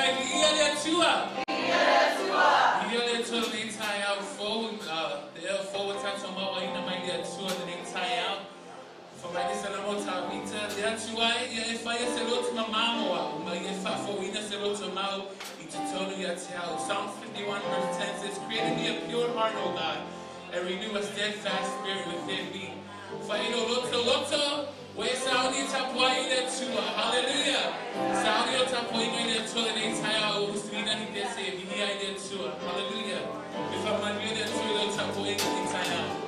mai, viia le Atua. Viia le Atua lenei taeao fou, le ea fou o tatou mauaina mai le Atua lenei taeao. Fai mai le Salamo o Tavita, le Atua e, ia e faia se loto mamā mo a'u, ma ia e faafouina se loto mau i totonu ia te au. Psalms 51 verse 10 says, "Create in me a pure heart, O God, and renew a steadfast spirit within me." Fai lo loto loto, ua e sauni e tapuai i le Atua. Hallelujah. Sauni o tapuaiga i le Atua lenei taeao ua usuina ni pese e viia ai le Atua. Hallelujah. E faamanuia le Atua i lau tapuaiga lenei taeao.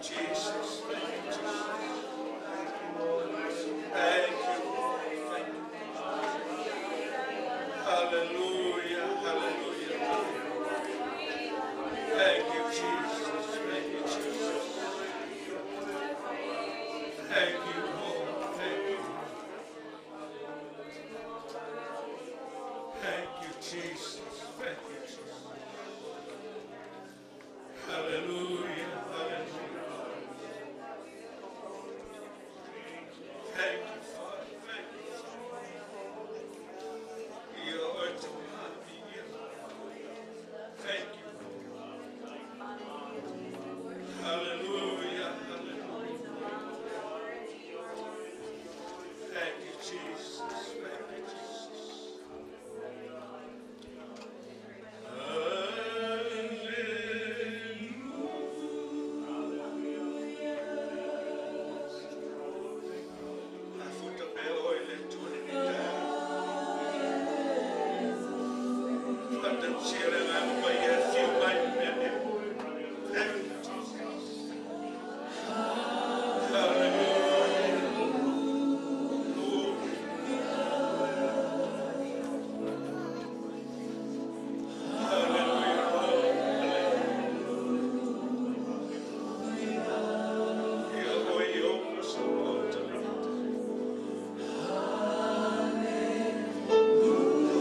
Jesus. Thank you, Jesus. Thank you, Lord. Thank you. Hallelujah. Hallelujah. Thank you, Jesus. Thank you, Jesus. Thank you, Lord. Thank you. Thank you, Jesus. Thank you, Jesus. Hallelujah. Hallelujah. Thank you, Father. Thank you. Thank you. Hallelujah. Hallelujah. Thank you, Jesus. Thank you, Jesus. Thank you, Jesus. Hallelujah. Glory. Hallelujah, Lord.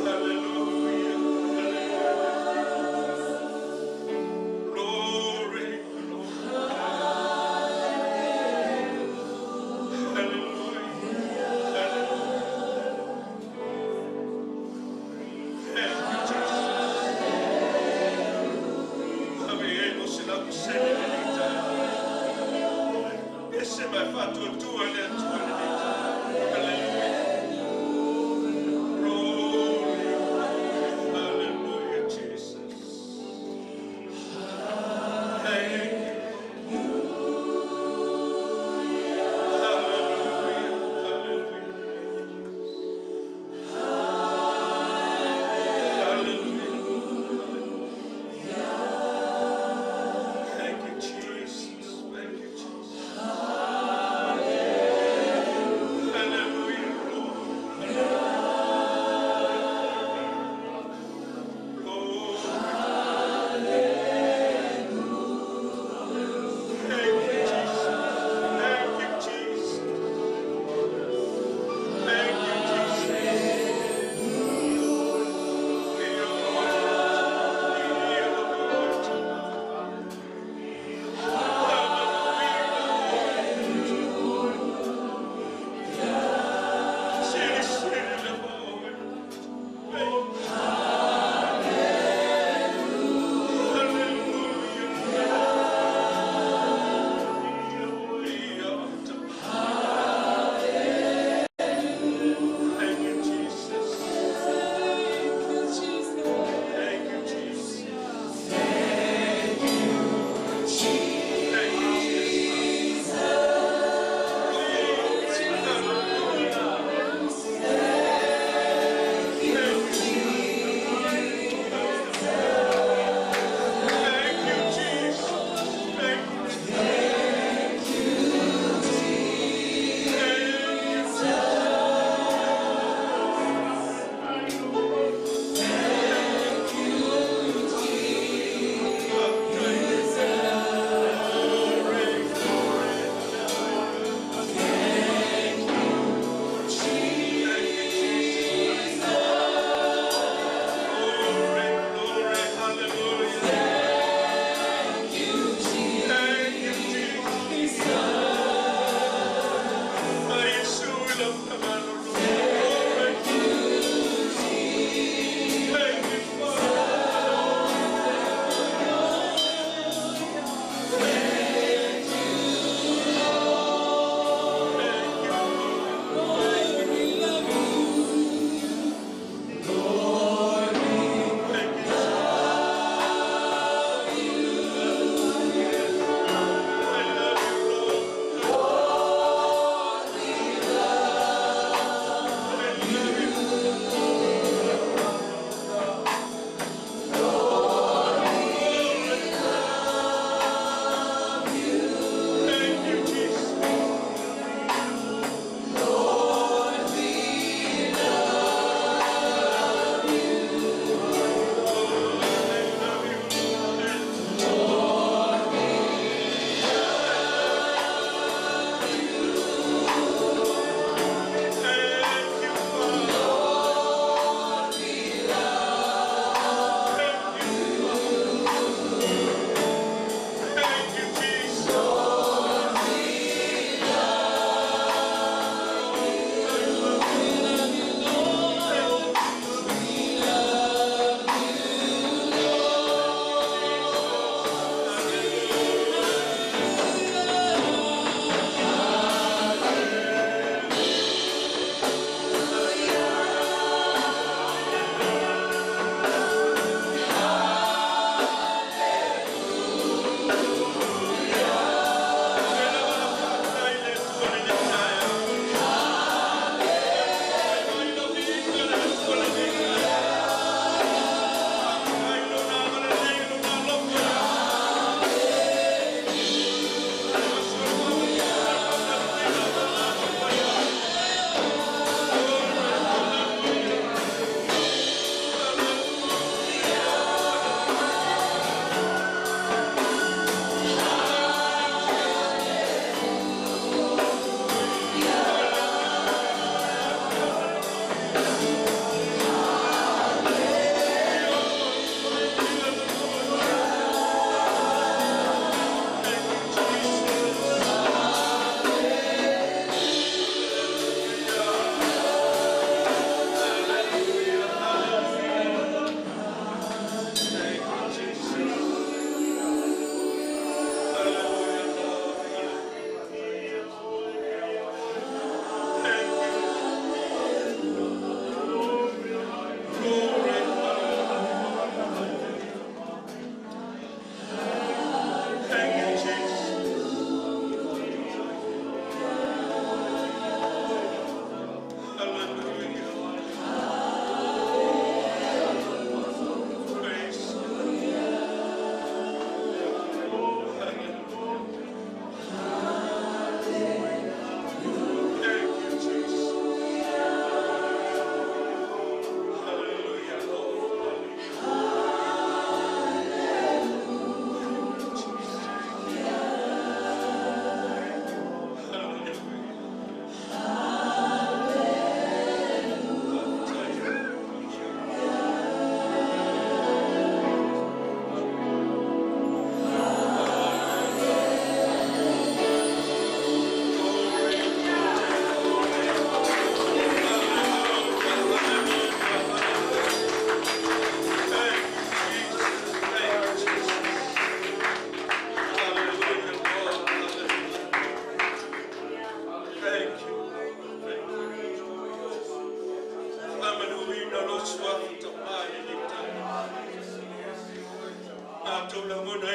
Hallelujah.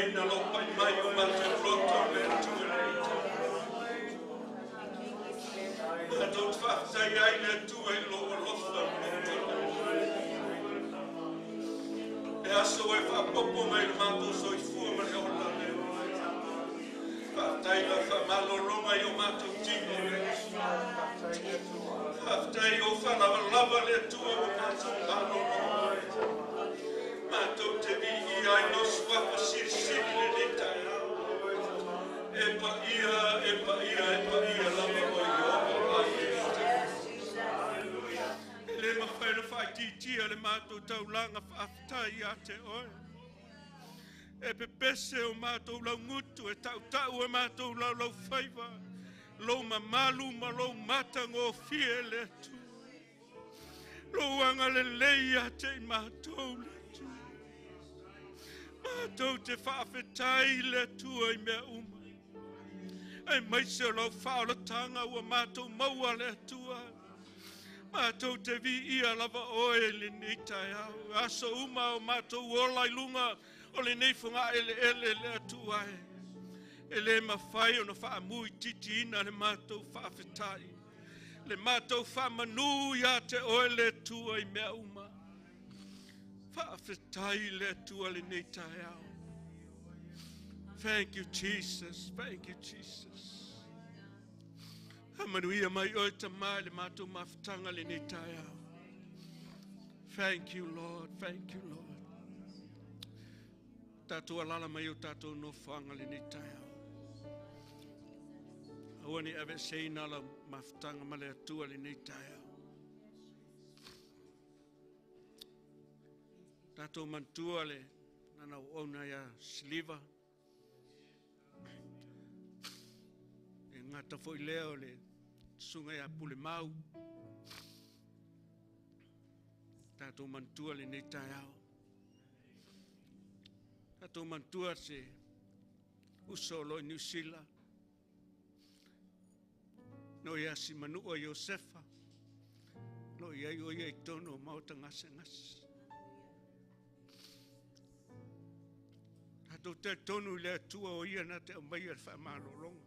Faamanuiaina lou pai mai o matou loto le Atua lenei taeao. Matou te faafetai ai le Atua i lou alofa ma lou agalelei. Le aso ua e faaopoopo mai le matou soifua ma le ola le Faafetai lau faamalologa i o matou tino le Atua. Faafetai o faalavalava le Atua ua matou malolo. Matou te viia ai lou suafa silisili lenei taeao. E paia, e paia, e paia lava oe Ieova ai e. E le mafai ona faaitiitia le matou taulaga faafetai ia te oe. E pepese o matou laugutu, e tautau e matou laulaufaiva, lou mamalu ma lou matagofie le Atua. Lou agalelei ia te i matou le Atua. Matou te faafetai le Atua i mea uma. Aemaise o lau faaolataga ua matou maua le Atua. Matou te viia lava oe i lenei taeao. Aso uma o matou ola i luga o lenei fogaeleele le Atua e. E le mafai ona faamuitiitiina le matou faafetai. Le matou faamanu ia te oe le Atua i mea uma. Faafetai le Atua lenei taeao. Thank you, Jesus. Thank you, Jesus. Amanuia mai oe tamā i le matou mafutaga lenei taeao. Thank you, Lord. Thank you, Lord. Tatou alala mai o tatou nofoaga lenei taeao. Aua ne i aveeseina lau mafutaga ma le Atua lenei taeao. Tatou manatua le lana auauna ia Siliva. E gata foi lea o le susuga ia Pulemau. Tatou manatua lenei taeao. Tatou manatua se uso o lo i Niu Sila. No ia si manua Iosefa. Lo i ai o ia i tonu o maota gasegase. Tatou talitonu i le Atua o ia na te aumaia le faamalologa.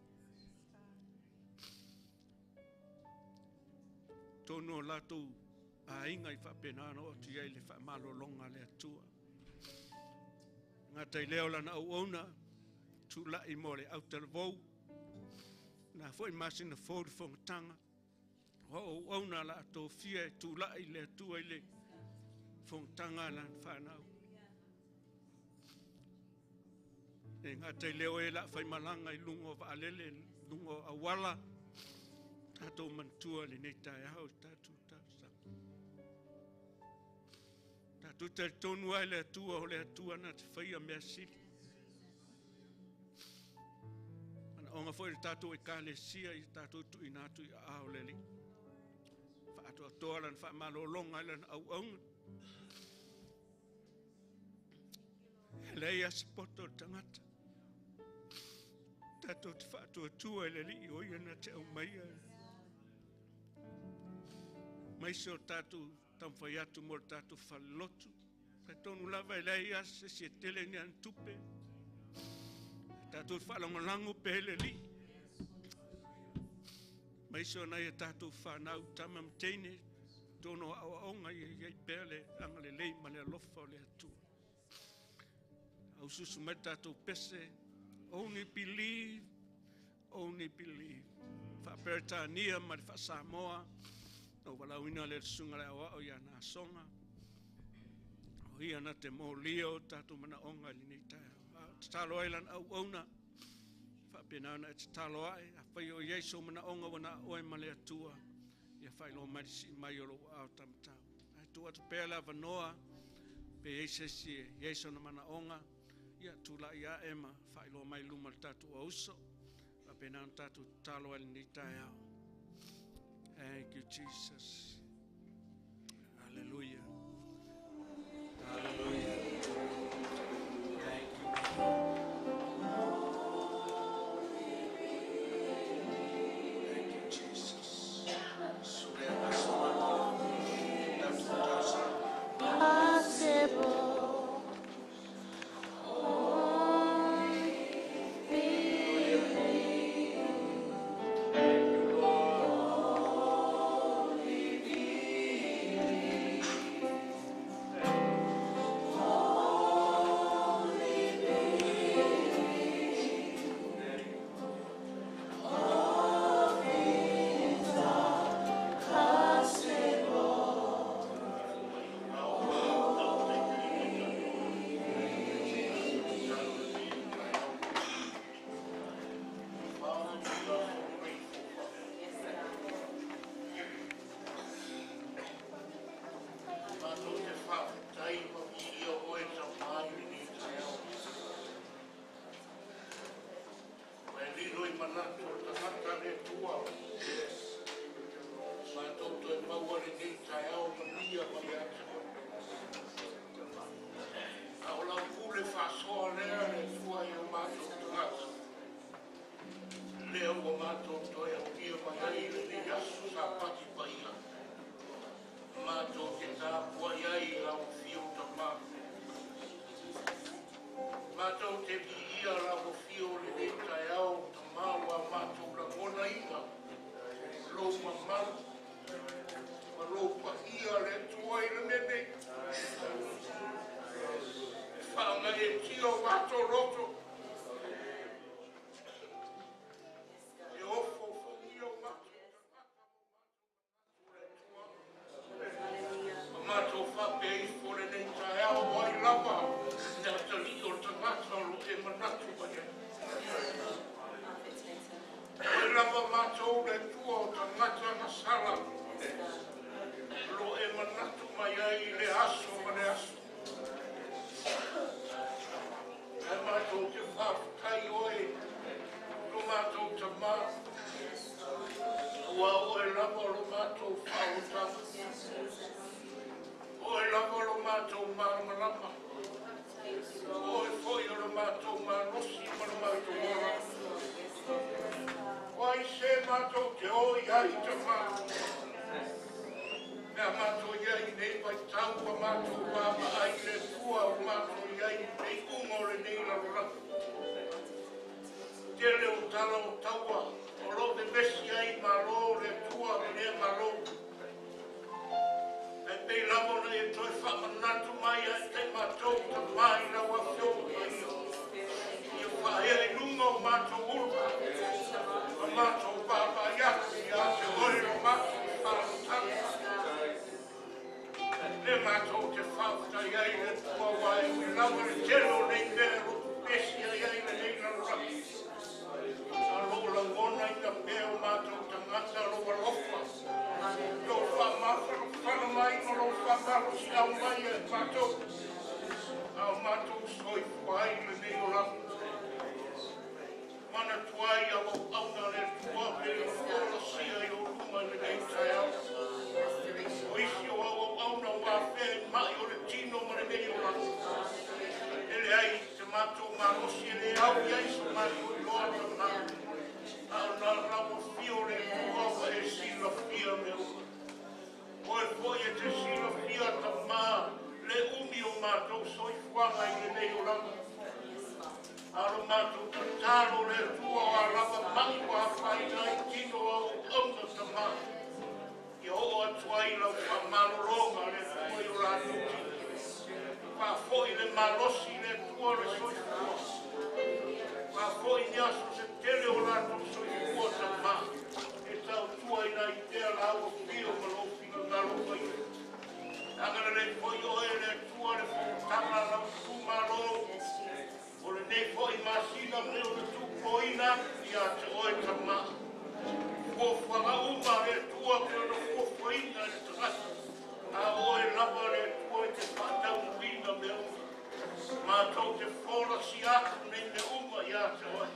Tonu o latou aiga i faapena ona oo atu i ai le faamalologa a le Atua. Gata i lea o lana auauna, tulai mo le autalavou, na foi masina fou le fonotaga, o auauna la tofia e tulai le Atua i le fonotaga a lana whanau. E gata i leo e la whaimalanga i lunga o vaalele, lunga o awala, tātou manatua lenei taeao i tātou talosaga. Tātou talitonu ai le Atua o le Atua na te whaia mea sili. Manaoga foi le tātou ekalesia i tātou tuuina atu i aao le Alii. Faatoatoa lana faamalologa i lana auauna. E leai lava se poto o le tagata. Tātou te faatuatua i le Alii o ia na te aumaia. Aemaise o tātou taumafai atu mo le tātou falelotu. Talitonu lava e leai lava se isi e tele ni ana tupe. Tātou faalagolago pea i le Alii. Aemaise o nai a tātou whanau, tama ma teine, tono aoaoga ia i ai pea le agalelei ma le alofa o le Atua. Aususu mai tātou pese, only believe, only believe. Faaperetania ma le faasamoa, na valaauina le susuga le aoao ia Nasoga. O ia na te molia o tātou manaoga i lenei taeao. A tatalo ai lana auauna, faapena ona e tatalo ae, afai o i ai sou manaoga ua na oe ma le Atua, ia faailoa mai le sii mai o lou aao taumatau. Ae tuu atu pea le avanoa, pe i ai se isi e i ai sona manaoga, ia tulai ae ma faailoa mai i luma o le tatou auso. Faapena ona tatou tatalo ai lenei taeao. Thank you, Jesus. Hallelujah. Hallelujah. Thank you. Thank you, Jesus. Surya Nasoma Possible. loto. E ofo foia o matou tagata. Matou faapea ifo lenei taeao o ai lava le atalii o le tagata o lo e manatu mai ai. O ai lava matou le Atua o tagata na sala lo e manatu mai ai i le aso ma le aso. Ae matou te faafetai oe lo matou tamā, ua oe lava lo matou faaotaga, oe lava lo matou malamalama, oe foi o lo matou malosi ma lo matou ola. O ai se matou te o i ai tamā, mea matou iai nei vaitau ua matou vaavaai i le Atua o matou iai nei uga o lenei lalolagi. Tele o tala o taua o loo vevesi ai malo le Atua ma lea malo. Ae pei lava ona e toe faamanatu mai ai tai matou tamā i lau afioga paia. Ia faaea i luga o matou ulu ma matou vaavaai atu ia te oe lo matou faaotaga. Le matou te faafetai ai le Atua ua e ui lava le tele o nei mea o loo pepesi ai ai lenei lalolagi. A loo lagona ina pea o matou tagata lou alofa, lou faamafanafana mai ma lou faamalosiau mai e matou, a o matou soifua ai lenei olaga. Manatua ai au auauna le Atua pe o folasia i ou luma i lenei taeao. O isi o au auauna ua afea i mai o le tino ma lenei olaga. E leai se matou malosi e le au i ai so matou iloa tamā. A o na lau afio le Atua ua e silafia mea uma. Oe foi e te silafia tamā le umi o matou soifuaga i lenei olaga. A lo matou tatalo le Atua o a lava mai ua afaina ai tino o au auauna tamā. Ia oo atu ai lau faamalologa le Atua i o latou tino. Faafoi le malosi le Atua o le soifua. Faafoi ni aso se tele o latou soifua tamā. E tautuaina ai pea lau afio ma lou finagalo paia. Agalelei foi oe le Atua le fonotaga a lau itumalo. O lenei foi masina pei ona tuupoina atu ia te oe tamā. Fuafuaga uma le Atua pei ona fuafuaina e le tagata. A oe lava le Atua e te faataunuuina mea uma. Matou te folasia atu nei mea uma ia te oe.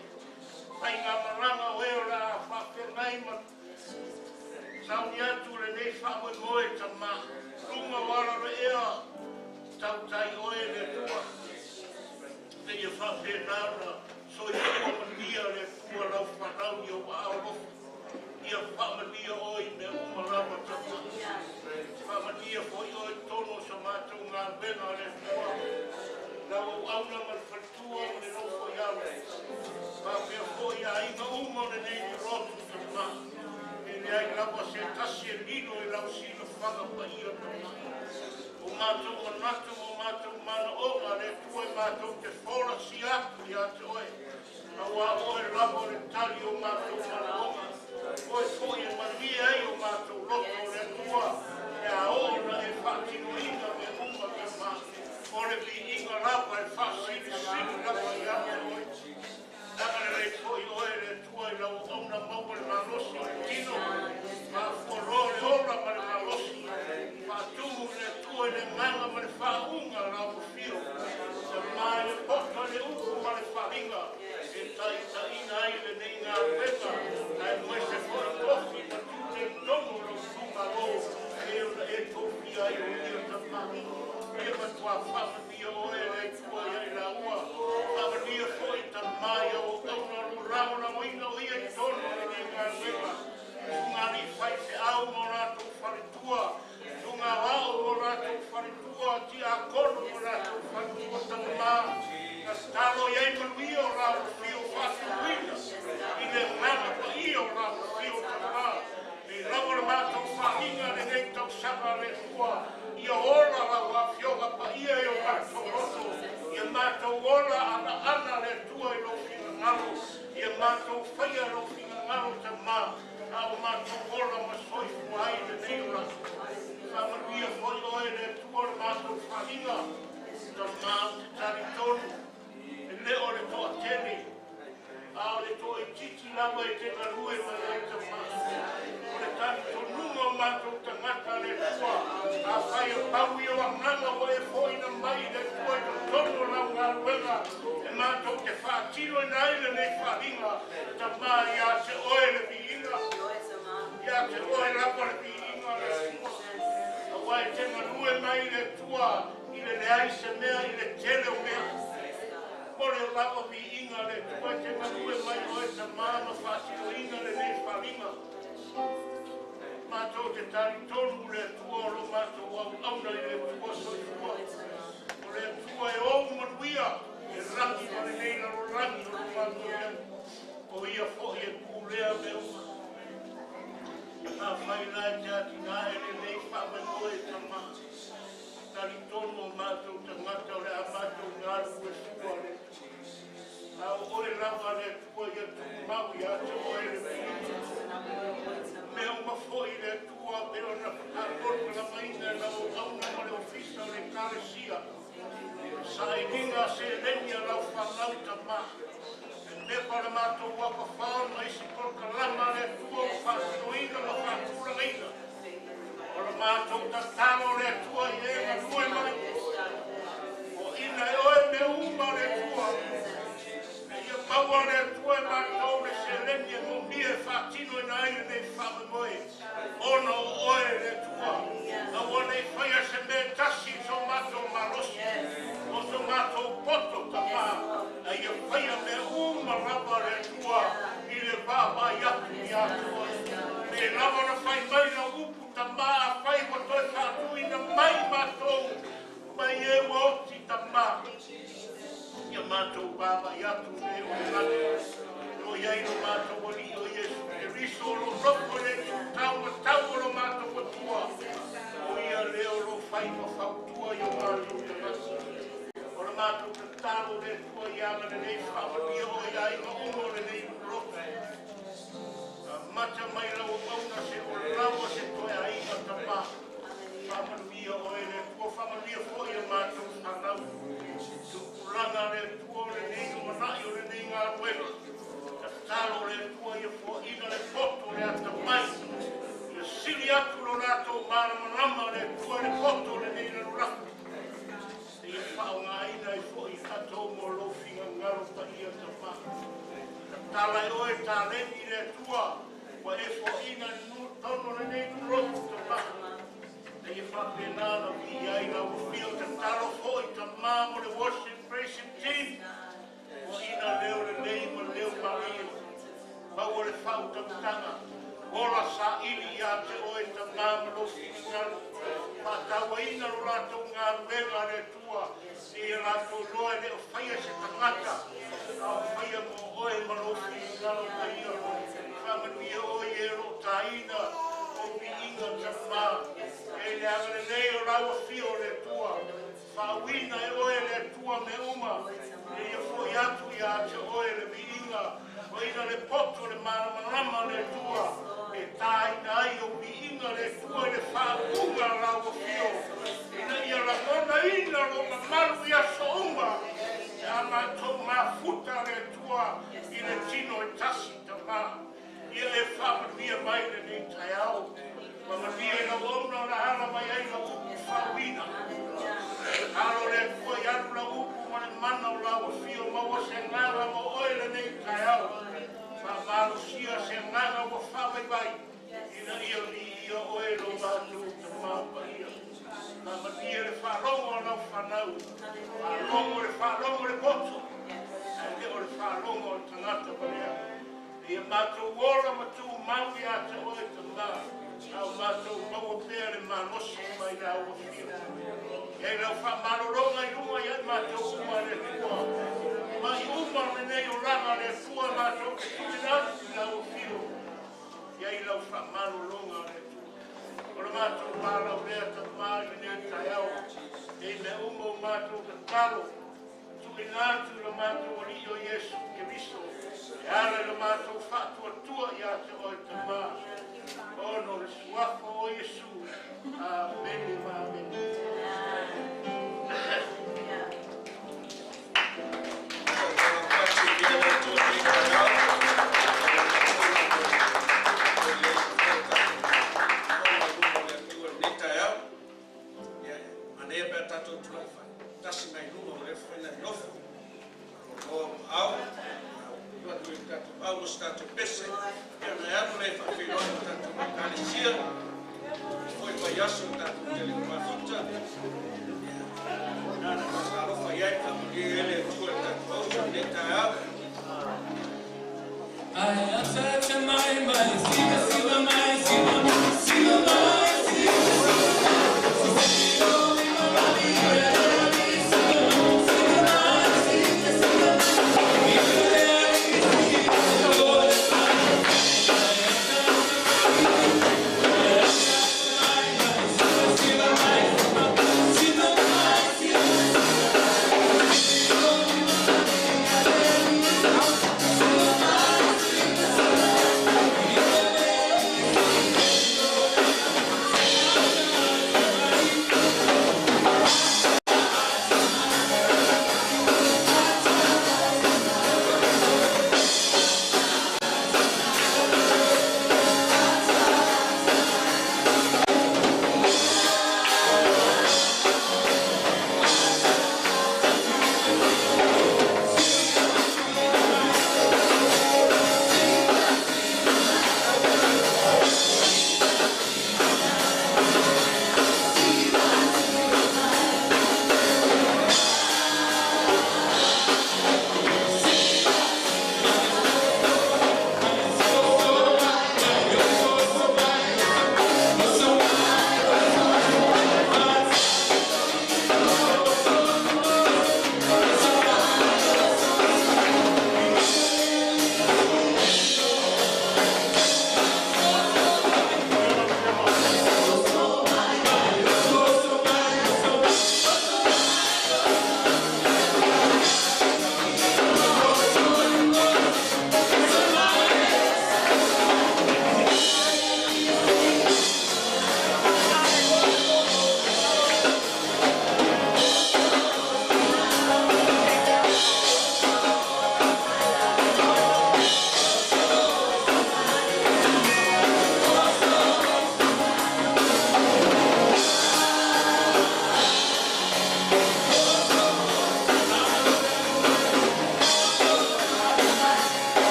Faigamalaga o e o le a faafeagai ma sauni atu lenei faamoemoe tamā. Luga o alaloea tautai oe le Atua. Seia faapena ona soifua manuia le Atua lau fanau i ou aao alofa. Ia faamanuia oe i mea uma lava tamā. Faamanuia foi oe i totonu o sa matou galuega le Atua. Lau auauna ma le faletua ma le nofo i alo. Faapea foi aiga uma o lenei lotu tamā. E leai lava se tasi e lilo i lau silafaga paia tamā. O matou manatu ma o matou manaoga le Atua e matou te folasia atu ia te oe. Auā oe lava o le tali o matou manaoga. Oe foi e malie ai o matou loto le Atua pe a oo ona e faatinoina mea uma tamā. O le viiga lava e faasilisili lava ia te oe. Agalelei foi oe le Atua i lau auauna maua le malosi o le tino. Faafualoa le ola ma le malosi. Faatumu i le Atua i le agaga ma le faauuga lau afio. Tamā i le poto i le upu ma le faaaliga e taitaiina ai lenei galuega aemaise foi tofi ma tiute i totonu o lou itumalo e ona e tofia ai o ia tamā. Ia matuā faamanuia oe le Atua ia i laua. Faamanuia foi tamā i au auauna o lou lagolagoina o ia i totonu o lenei galuega. Susuga alii faifeau ma o latou faletua, susuga aoao ma o latou faletua, tiakono ma o latou faletua tamā. Tatalo i ai manuia o lau afio faatumuina i le agaga paia o lau afio tamā. Nei lava le matou faaaliga lenei tausaga le Atua, ia ola lau afioga paia i o matou loto, ia matou ola anaana. fingangalo, ia mātou whaia lau fingangalo ta mā, a o mātou ola ma soifua ai lenei o lasa. Whaamanuia foi oe le Atua le mātou whalinga, ta mā o te tari tonu, e le o le toa tele, a o le toa i titi lava e te galue mai ai ta mā. O le tari tonuga o mātou tangata le Atua, a whai o pau i o anganga o e foi na mai le Atua i totonu o lau galuega, e mātou te whaatino i nai le nei whalinga, ta mā ia te oe le viinga, ia te oe lapa le viinga le Atua. Aua e te galue mai le Atua i le leai se mea i le tele o mea. Mo le lava viinga le Atua e te galue mai oe ta mā ma whaatinoina le nei whalinga. Mātou te tari tonu le Atua o lo mātou au auna i le Atua soifua. O le Atua e ou manuia e rangi ma le nei lalo rangi o lo mātou iai. O ia foi e pūlea me uma. A whai lai te ati ngā e le nei whaamamoe ta mā. Tari tonu o mātou tangata o le a mātou ngāru e sua le Atua. A o oe lava le Atua ia tū mau ia te oe le viinga. Mea uma foi le Atua pe ona whakatonu la maina e lau auna ma le ofisa o le kalesia. Sa ininga se leni a lau whanau ta mā. E mepa le mātou waka whaon ma isi polokalama le Atua o whaatinoina ma whaatulagaina. O le mātou tatalo le Atua i e galue mai. O ina e oe me uma le Atua. E ia maua le Atua e mātou le seleni e momia e whaatino e nai le nei whaamoemoe. Ona o oe le Atua. Aua nei whaia se mea tasi i so mātou malosi. O so mātou poto ta mā. A ia whaia me uma lava le Atua i le vāvai atu i a te oe. Me lava na whai mai na upu ta mā a whai wa toe whaatuina mai mātou. Mai e ua oti ta mā. Ia mātou vāvai atu le o le lani. No iai no mātou ali o Iesu Keriso o lo nofo le tu tau ma tau o lo mātou atua. O ia leo lo whai ma whautua i o mātou tangata. O le mātou tatalo le Atua i anga le nei whaamanuia o ia i ma umo le nei loto. Mata mai lau mauna se o laua se toe aiga ta mā. Whaamanuia oe le Atua, whaamanuia foi o mātou whanau. Tupulaga le Atua o le nei umanai o le nei galuega. Tatalo le Atua ia foaina le poto le ata mai. Ia sili atu lo latou malamalama le Atua le poto le nei lalolaki. Ia whaongaina i foi katou mo lo fingangalo pa ia ta mā. Tatala e oe tā leni le Atua, wa e foaina tono le nei nulotu ta mā. Te ia whapena na vi ai la ufio tatalo foi ta mā mo le worship praising team. O ina leo le nei ma leo marie. Pau o le whau tamtanga. Ola sa ili ia te oe ta mā ma lo fingangalo. Whātauaina lo lātou ngā ruega le Atua. I e lātou loa e leo whaia se tangata. A o whaia mo oe ma lo fingangalo pa ia. Whaamanuia oe e ro tāina o viinga ta mā. E le anga le nei o laua fio le Atua. Whaawina e oe le Atua me uma. E ia foi atu ia te oe le viinga. O ina le poto le malamalama le Atua. E tāina ai o viinga le Atua i le whaunga laua fio. Ina ia lagona ina lo mamalu ia so uma. E a mātou mafuta le Atua i le tino e tasi ta mā. Ia e whaamanuia mai le nei taiao. Whamanuia i lau auna o la hala mai ai lau upu whaawina. Alo le Atua i alu lau upu ma le mana o lau fio maua se ngara mo oe le nei taiao. Whaamalusia se ngara ua whawaiwai. Ina ia li ia oe lo mātou ta māpa ia. Whamanuia le whalongo o lau whanau. Whalongo le whalongo le poto. Ai le o le whalongo o le tangata malea. Ia mātou ola ma tū mau ia te oe ta mā. Au mātou maua pea le malosi mai la ua fio. Ia i lau whamalolonga i lunga ia mātou uma le Atua. Mai uma le nei o langa le Atua mātou te tuina atu i la ua fio. Ia i lau whamalolonga le Atua. O le mātou mālau lea ta mā i le nei taiao. E mea uma o mātou tatalo. Faapena atu i lo matou Alii o Iesu Keriso, e ala i lo matou faatuatua ia te Oe Tamā, ona o le suafa o Iesu. Amene ma amene. Tasi mai luma o le whaina nofo. O au, ua tu i tātou au o se tātou pese. Ia na anu le whawhiroa o tātou ekalesia. Foi vai aso o tātou tele mafuta. Nana whakalofa iai whamulia ele tua i tātou au le taeao. Ai ata mai mai siva siva mai siva siva mai siva.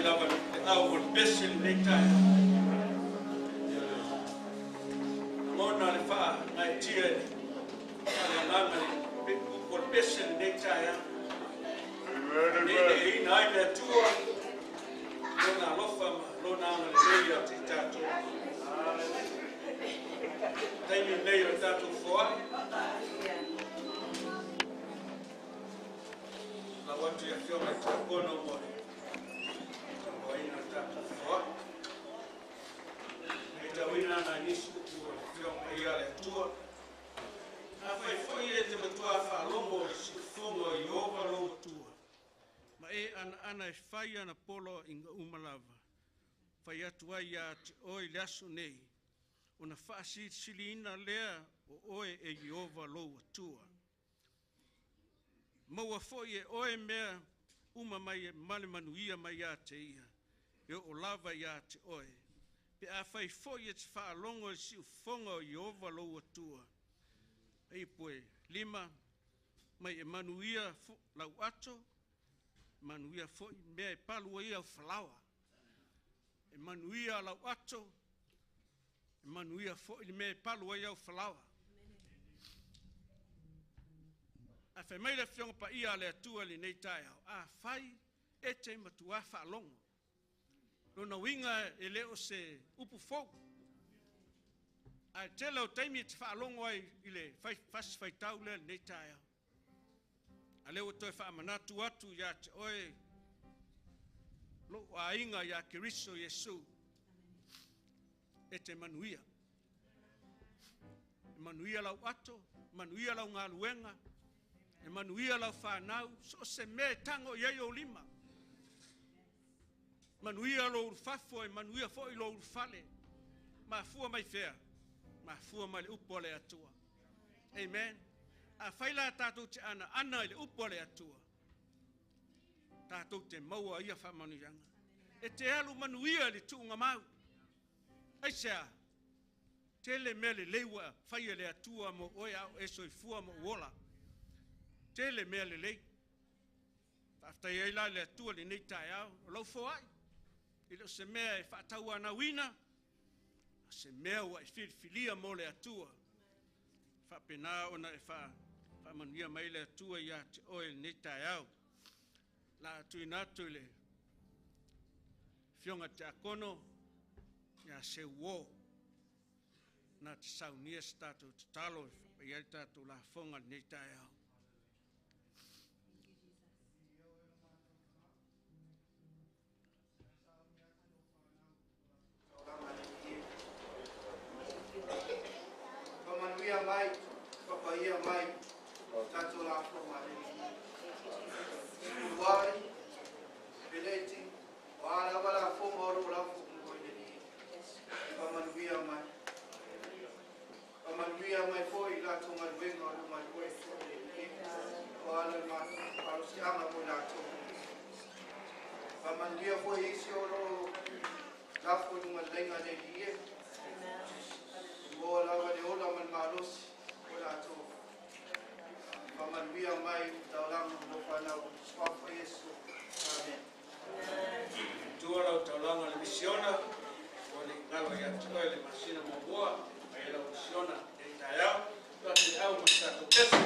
Fai lava le au o le pese lenei taeao. Lagona le faagaeetia i le faaleagaga le upu o le pese lenei taeao. Neeneeina ai le Atua, lona alofa ma lona agalelei ia te i tatou. Taimi lenei o le tatou foai. Lau atu i afioga i tiakono mo le tauaina o le tatou foai. Matauina nai nisi upu o le Afioga Paia a le Atua. Afai foi e te matuā faalogo i le siufofoga o Ieova lou Atua, ma e anaana e fai ana poloaiga uma lava, fai atu ai ia te oe i le aso nei, ona faasilisiliina lea o oe e Ieova lou Atua. Maua foi e oe mea uma mai ma le manuia mai ia te ia, e oo lava ia te oe. Pe afai foi e te faalogo i le siufofoga o Ieova lou Atua, ipu e 5, mai e manuia lau ato, manuia foi mea e palu ai au falaoa. E manuia lau ato, e manuia foi le mea e palu ai au falaoa. Ae fai mai le Afioga Paia a le Atua i lenei taeao, afai e te matuā faalogo. Lona uiga e le o se upu fou. Ae tele o taimi e te faalogo ai i le fasi faitau lea lenei taeao. A lea ua toe faamanatu atu ia te oe lou aiga ia Keriso Iesu, e te manuia. E manuia lau ato, manuia lau galuega, e manuia lau fanau, so o se mea e tago i ai ou lima. Manuia lou ulufafo, e manuia foi lou ulufale. Mafua mai fea? Mafua mai le upu a le Atua. Amen. Afai la tatou te anaana i le upu a le Atua, tatou te maua ia faamanuiaga. E te alu manuia i le tuugamau. Aisea? Tele mea lelei ua fai e le Atua mo oe a o e soifua ma ou ola. Tele mea lelei. Faafetai ai la i le Atua lenei taeao, o lau foai, e le o se mea e faatauanauina, a se mea ua e filifilia mo le Atua. Faapena ona e faamanuia mai le Atua ia te oe lenei taeao. La tuuina atu i le Afioga Tiakono ia Seuo na te saunia se tatou tatalo e faapai ai le tatou lafoga lenei taeao. Faamanuia mai, fapaia mai, tatou lafoga le Uluai, peleti, o a lava lafoga o loo lafo i le Alii. Faamanuia mai. Faamanuia mai foi i latou galuega o loo galue ai foi le Alii. O a le malosiaga mo i latou. Faamanuia foi isi o loo lafo i luga lelei le Alii e. Maua lava le ola ma le malosi o latou. Faamanuia mai i taulaga o lou fanau. Suafa Iesu. Amen. Tua lau taulaga le misiona, o le galo ia te oe le masina muamua, mai lau misiona lenei taeao. Tua atu le au ma se tatou pese.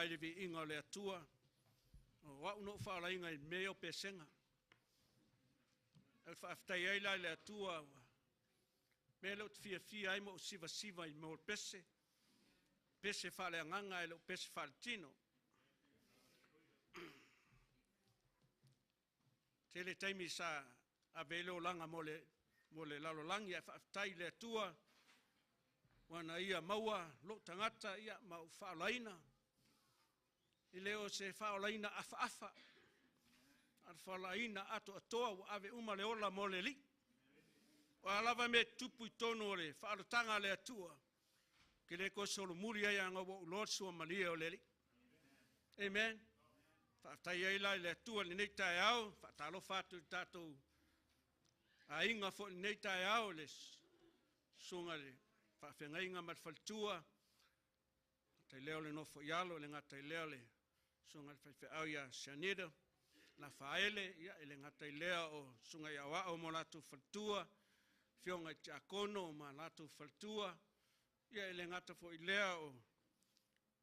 ai le viiga o le Atua. O au na ou faalaina i mea o pesega. E faafetai ai la i le Atua ua mea lea ou te fiafia ai ma ou sivasiva i mea o pese, pese faaleagaga e le o pese faaletino. Tele taimi sa ave ai le olaga mo le lalolagi, ae faafetai i le Atua ua na ia maua lou tagata ia ma ou faaolaina. E le o se faaolaina afaafa, a o le faaolaina atoatoa ua ave uma le ola mo le Alii. O a lava mea e tutupu i totonu o le faaolataga a le Atua, ou te le toe solomuli ai aga ua ou iloa le suamalie o le Alii. Amen. Faafetai ai la i le Atua i lenei taeao, faatalofa atu i le tatou aiga foi i lenei taeao, le susuga i le faafeagaiga ma le faletua, le gata i lea o le nofo i alo, le gata i lea o le susuga i le faifeau ia Sianida Lafaele, ia e le gata i lea o susuga i Aoao ma latou faletua, afioga i Tiakono ma latou faletua, ia e le gata foi i lea o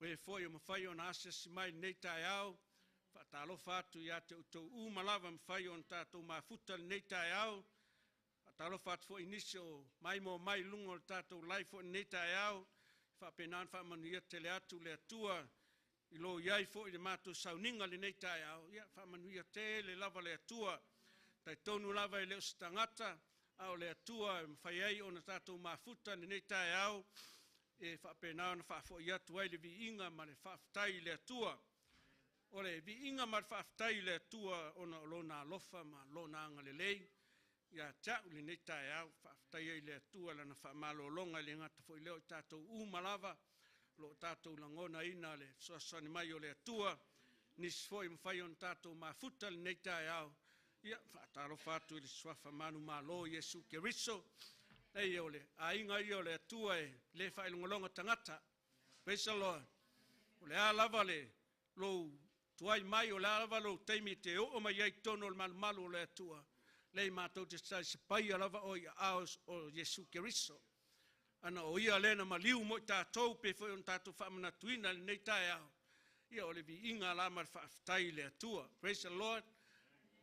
e foi ua mafai ona asiasi mai i lenei taeao. Faatalofa atu ia te outou uma lava ua mafai ona tatou mafuta i lenei taeao. Faatalofa atu foi i nisi o maimoa mai i luga o le tatou live foi i lenei taeao, faapena ona faamanuia tele atu le Atua i lo i ai foi i le matou sauniga i lenei taeao, ia faamanuia tele lava le Atua. E talitonu lava e le o se tagata a o le Atua e mafai ai ona tatou mafuta i lenei taeao e faapena ona faafoi atu ai le viiga ma le faafetai i le Atua. O le viiga ma le faafetai i le Atua ona o Lona alofa ma Lona agalelei ia te au i lenei taeao. Faafetai ai i le Atua i Lana faamalologa, e le gata foi i lea o i tatou uma lava o lo o tatou lagonaina le fesoasoani mai o le Atua, nisi foi ua mafai ona tatou mafuta i lenei taeao. Ia faatalofa atu i le suafa manumalo o Iesu Keriso. Leai, o le aiga ia o le Atua e le failogologo tagata. Praise the Lord. O le a lava le lou tuai mai, o le a lava lou taimi e te oo mai ai i totonu o le malumalu o le Atua, lea matou te talisapaia lava oe i aao o Iesu Keriso. Ana o ia lea na maliu mo i tatou, pe foi ona tatou faamanatuina i lenei taeao, ia o le viiga la ma le faafetai i le Atua. Praise the Lord.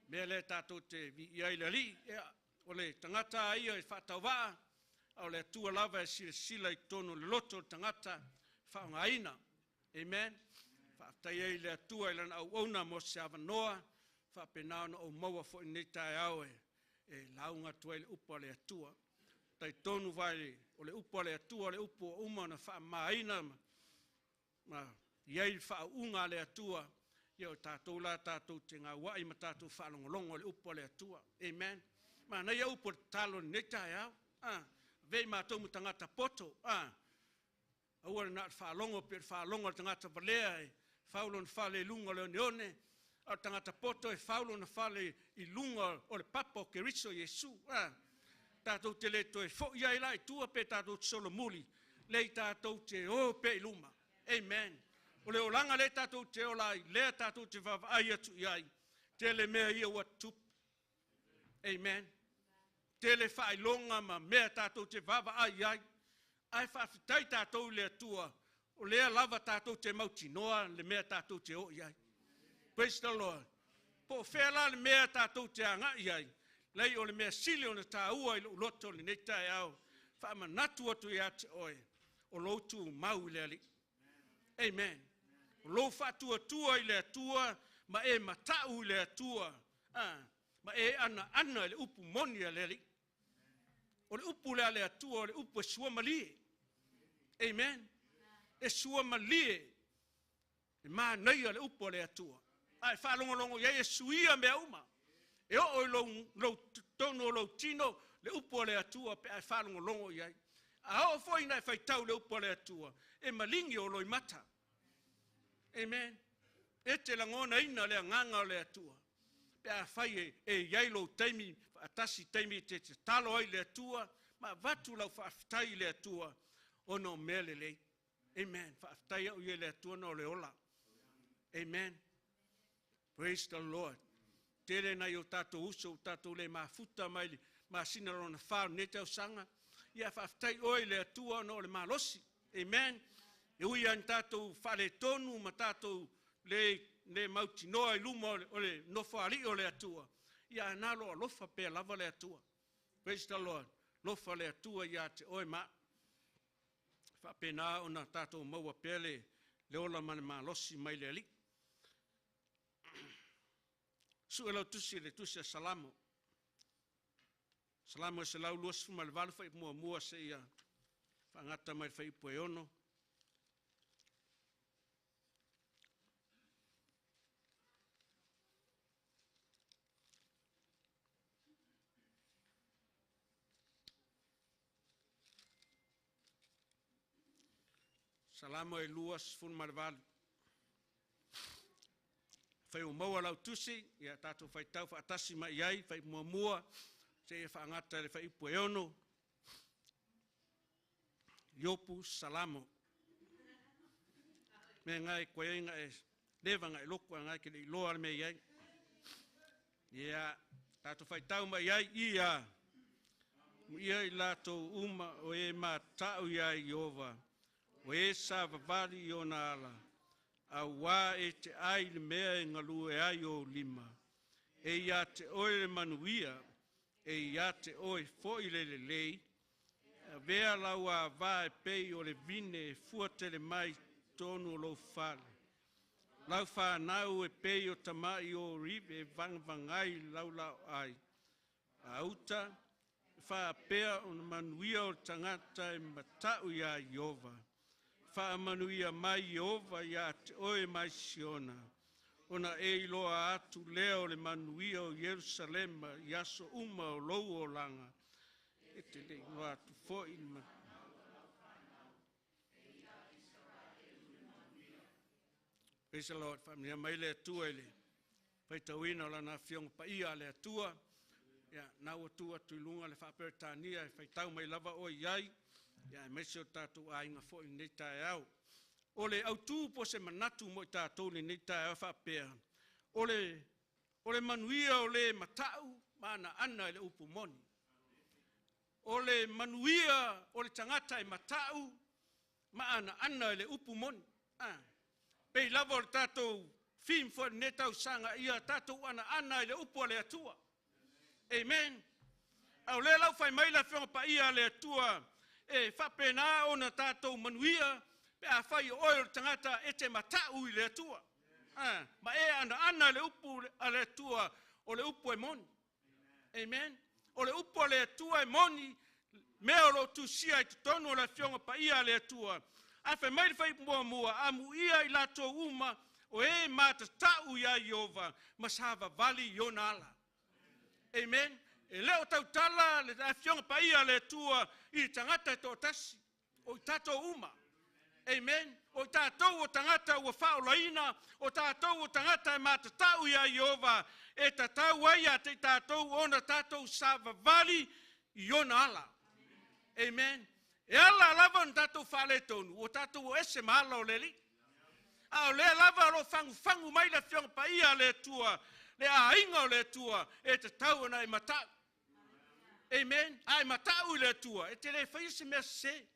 Mea lea tatou te viia ai le Alii, ia, o le tagata ia e faatauvaa, a o le Atua lava e silasila i totonu o le loto o le tagata faaaogaina. Amen. Faafetai ai i le Atua i lana auauna mo se avanoa, faapena ona ou maua foi i lenei taeao e lauga atu ai le upu a le Atua. Talitonu vai o le upu a le Atua, o le upu ua uma ona faamamaina ma i ai le faauuga a le Atua, ia o tatou la tatou te gauai ma tatou faalogologo i le upu a le Atua. Amen. Manaia upu o le tatalo i lenei taeao. Avea i matou ma tagata poto. Aua le na o le faalogo pe o le faalogo a le tagata valea e fau lona fale i luga o le oneone, a o le tagata poto e fau lona fale i luga o le papa o Keriso Iesu. Tatou te le toe foi ai la i tua pe tatou te solomuli, lei tatou te o pea i luma. Amen. O le olaga lea tatou te ola ai, lea tatou te vaavaai atu i ai, tele mea ia ua tutupu. Amen. Tele faailoga ma mea tatou te vaavaai i ai, ae faafetai tatou i le Atua, o lea lava tatou te mautinoa le mea tatou te o i ai. Praise the Lord. Po o fea la le mea tatou te agai ai, lei o le mea sili ona tāua i lou loto lenei taeao, faamanatu atu ia te oe, o lou tumau i le Alii. Amen. O lou faatuatua i le Atua ma e matau i le Atua, ma e anaana i le upu moni a le Alii. O le upu lea a le Atua, o le upu e suamalie. Amen. E suamalie, e manaia le upu a le Atua. A e faalogologo i ai e suia mea uma. E oo i lou totonu o lou tino le upu a le Atua pe a e faalogologo i ai. A oo foi ina e faitau le upu a le Atua, e maligi o loimata. Amen. E te lagonaina le agaga o le Atua. Pe a fai e i ai lou taimi, faatasi taimi e te tatalo ai le Atua, ma avatu lau faafetai i le Atua, ona o mea lelei. Amen. Faafetai au i le Atua na o le ola. Amen. Praise the Lord. Tele nai o tatou uso, o tatou le mafuta mai le masina lona 4 o lenei tausaga. Ia faafetai oe i le Atua ona o le malosi. Amen. E ui lava ina tatou faaletonu ma tatou le mautinoa i luma o le Nofoalii o le Atua, ia ae na o lo o alofa pea lava le Atua. Praise the Lord. Alofa le Atua ia te oe ma au. Faapena ona tatou maua pea le ola ma le malosi mai le Alii. Sue lau tusi i le tusi a Salamo. Salamo e 128 fuaiupu 1 seia faagata mai le fuaiupu e 6. Salamo e 28. Afai ua maua lau tusi, ia tatou faitau faatasi mai i ai, fuaiupu 1 seia faagata i le fuaiupu e 6. Iopu Salamo. Mea ngai koe ai nga e leva nga e loku a ngai ke le iloa le mea i ai. Ia, tatou faitau mai ai ia ia i latou uma o e mata'u iā Ieova, o e savavali i ona ala, auā e te ai i le mea e galue ai ou lima. E ia te oe le manuia, e ia te oe foi le lelei, e avea lau ava e pei o le vine e fuatele mai i totonu o lou fale, lau fanau e pei o tamai orive e vagavagai i laulaauai a uta, e faapea ona manuia o le tagata e matau iā Ieova. Faamanuia mai Ieova ia te oe mai Siona, ona e iloa atu lea o le manuia o Ierusalema i aso uma o lou olaga. E te le iloa atu foi i le Praise the Lord. Faamanuia mai le Atua i le faitauina o Lana Afioga Paia a le Atua. Ia, na ua tu atu i luga le faa-Peretania e faitau mai lava oe i ai, ia aemaise o tatou aiga foi i lenei taeao. O le autu po o se manatu mo i tatou i lenei taeao e faapea, o le manuia o le matau ma anaana i le upu moni. O le manuia o le tagata e matau ma anaana i le upu moni. Pei lava o le tatou theme foi i lenei tausaga, ia tatou anaana i le upu a le Atua. Amen. A o lea la ua fai mai le Afioga Paia a le Atua, e faapena ona tatou manuia pe afai o oe o le tagata e te matau i le Atua. Ma e anaana i le upu a le Atua, o le upu e moni. Amen. O le upu a le Atua e moni, mea o lo o tusia i totonu o le Afioga Paia a le Atua. Ae fai mai le fuaiupu 1, amuia i latou uma o e matatau ia Ieova ma savavali i ona ala. Amen. E le o tautala le Afioga Paia a le Atua i le tagata e toatasi, o i tatou uma. Amen. O i tatou o tagata ua faaolaina, o tatou o tagata e matatau ia Ieova, e tatau ai ia te i tatou ona tatou savavali i ona ala. Amen. E ala lava ona tatou faaletonu, ua tatou o ese ma ala o le Alii. A o lea lava o lo o fagufagu mai le Afioga Paia a le Atua, le aiga o le Atua, e tatau ona e matau. Amen. A e matau i le Atua, e te le faia se mea sese.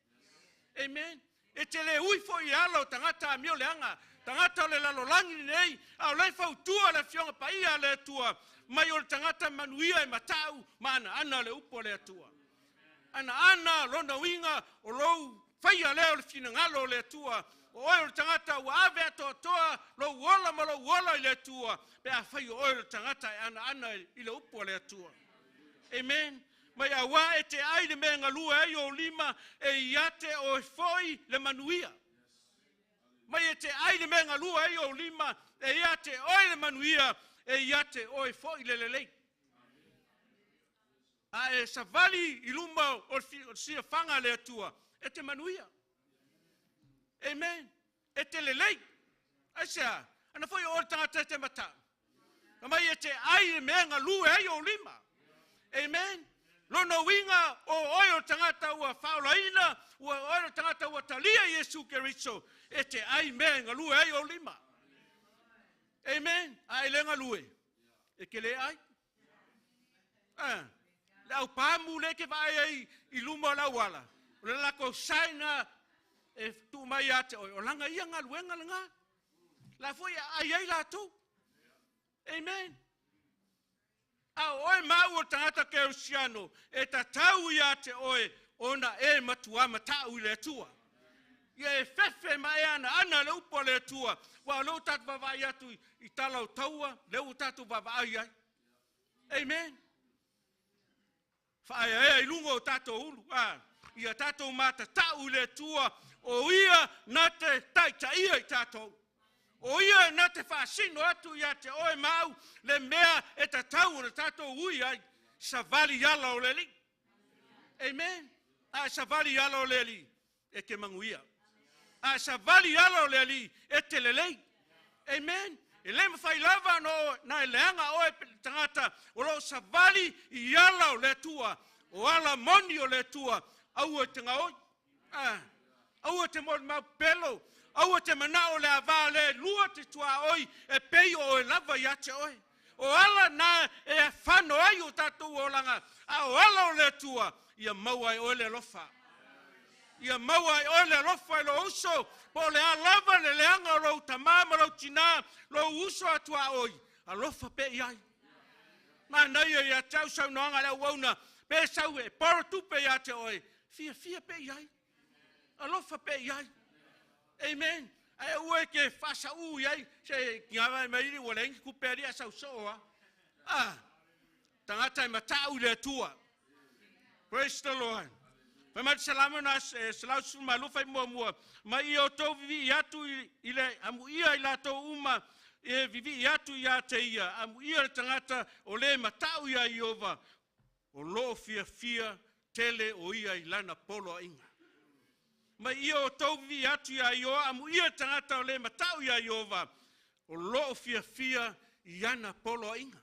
Amen. E te le ui foi i ala o tagata amio leaga, tagata o le lalolagi lenei, a o lea e fautua le Afioga Paia a le Atua, mai o le tagata manuia e matau ma anaana le upu a le Atua. Anaana lona uiga o lou faia lea o le finagalo o le Atua, o oe o le tagata ua ave atoatoa lou ola ma lou ola i le Atua, pe afai o oe o le tagata e anaana i le upu a le Atua. Amen. Mai auā e te ai le mea galue ai o lima, e ia te oe foi le manuia. Mai e te ai le mea galue ai o lima, e ia te oe le manuia, e ia te oe foi le lelei. A e savali i luma o le siafaga a le Atua, e te manuia. Amen. E te lelei. Aisea, ana foi o le tagata e te matau. Na mai e te ai le mea galue ai o lima. Amen. Lona uiga o oe o le tagata ua faaolaina, ua oe o le tagata ua talia Iesu Keriso, e te ai mea e galue ai o lima. Amen. A e le galue, e te le ai. Le au pamu le ke vaai ai i luma o le auala, o le lako saina e tuu mai ia te oe, o laga ia galuega lena. La foi e aai ai latou. Amen. A o oe ma au o le tagata kerisiano, e tatau ia te oe ona e matua matau i le Atua. Ia e fefe ma e anaana le upu a le Atua, ua o lea ua tatou vaavaai atu i tala o taua, lea ua tatou vaavaai ai. Amen. Faaeaea i luga o tatou ulu, ia tatou matatau i le Atua, o ia na te taitaia i tatou. O ia na te faasino atu ia te oe ma au le mea e tatau ona tatou ui ai, savali i ala o le Alii. Amen. A e savali i ala o le Alii, e te manuia. A e savali i ala o le Alii, e te lelei. Amen. E le mafai lava na e leaga oe tagata o loo savali i ala o le Atua, o ala moni o le Atua, aua e te gaoi. Aua te molimau pelo, aua te manao le ava le lua te tuaoi e pei o oe lava ia te oe. O ala na e afano ai o tatou olaga, a o ala o le Atua, ia maua ai oe le alofa. Ia maua ai oe le alofa i lou uso, po o le a lava le leaga o lou tamā ma lou tinā, lou uso a tuaoi, alofa pe i ai. Manaia ia te au saunoaga a le auauna, pe sau e poro tupe ia te oe, fiafia pe i ai. Alofa pe i ai. Amen. Ae ua e ke faasau i ai, se ngava mai ili ua leai tupe ali a sau soo a. Tagata e matau i le Atua. Praise the Lord. Fai mai le Salamo na 112 fai muamua, mai ia o tou vivii atu i le amuia i latou uma e vivii atu ia te ia, amuia le tagata o le matau ia Iova, o loo fiafia tele o ia i lana poloaiga. Mai ia o tou vivii atu ia Ioa, amuia le tagata o le matau ia Iova, o loo fiafia i ana poloaiga.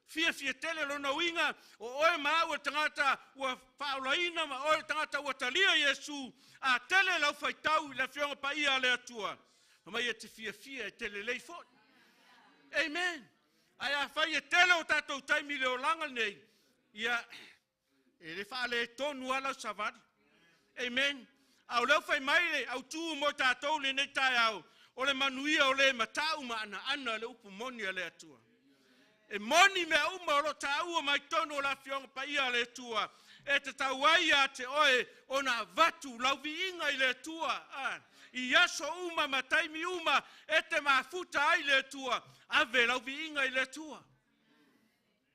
Fiafia tele lona uiga, o oe ma au e tagata ua faaolaina ma oe le tagata ua talia Iesu, a tele lau faitau i le afioga paia a le Atua, mai e te fiafia e tele lei foi. Amen. Ae a fai e tele o tatou taimi le olaga nei, ia e le faale tonu ala o savali. Amen. A o leo fai mai le au tu mo tatou le nei taeao, o le manuia o le matau ma ana le upu moni a le Atua. E moni mea uma o lo tāua mai tonu o la fionga paia a le Atua, e te tau ai ia te oe ona avatu lau viiga i le Atua. I aso uma ma taimi uma e te mafuta ai le Atua, ave lau viiga i le Atua.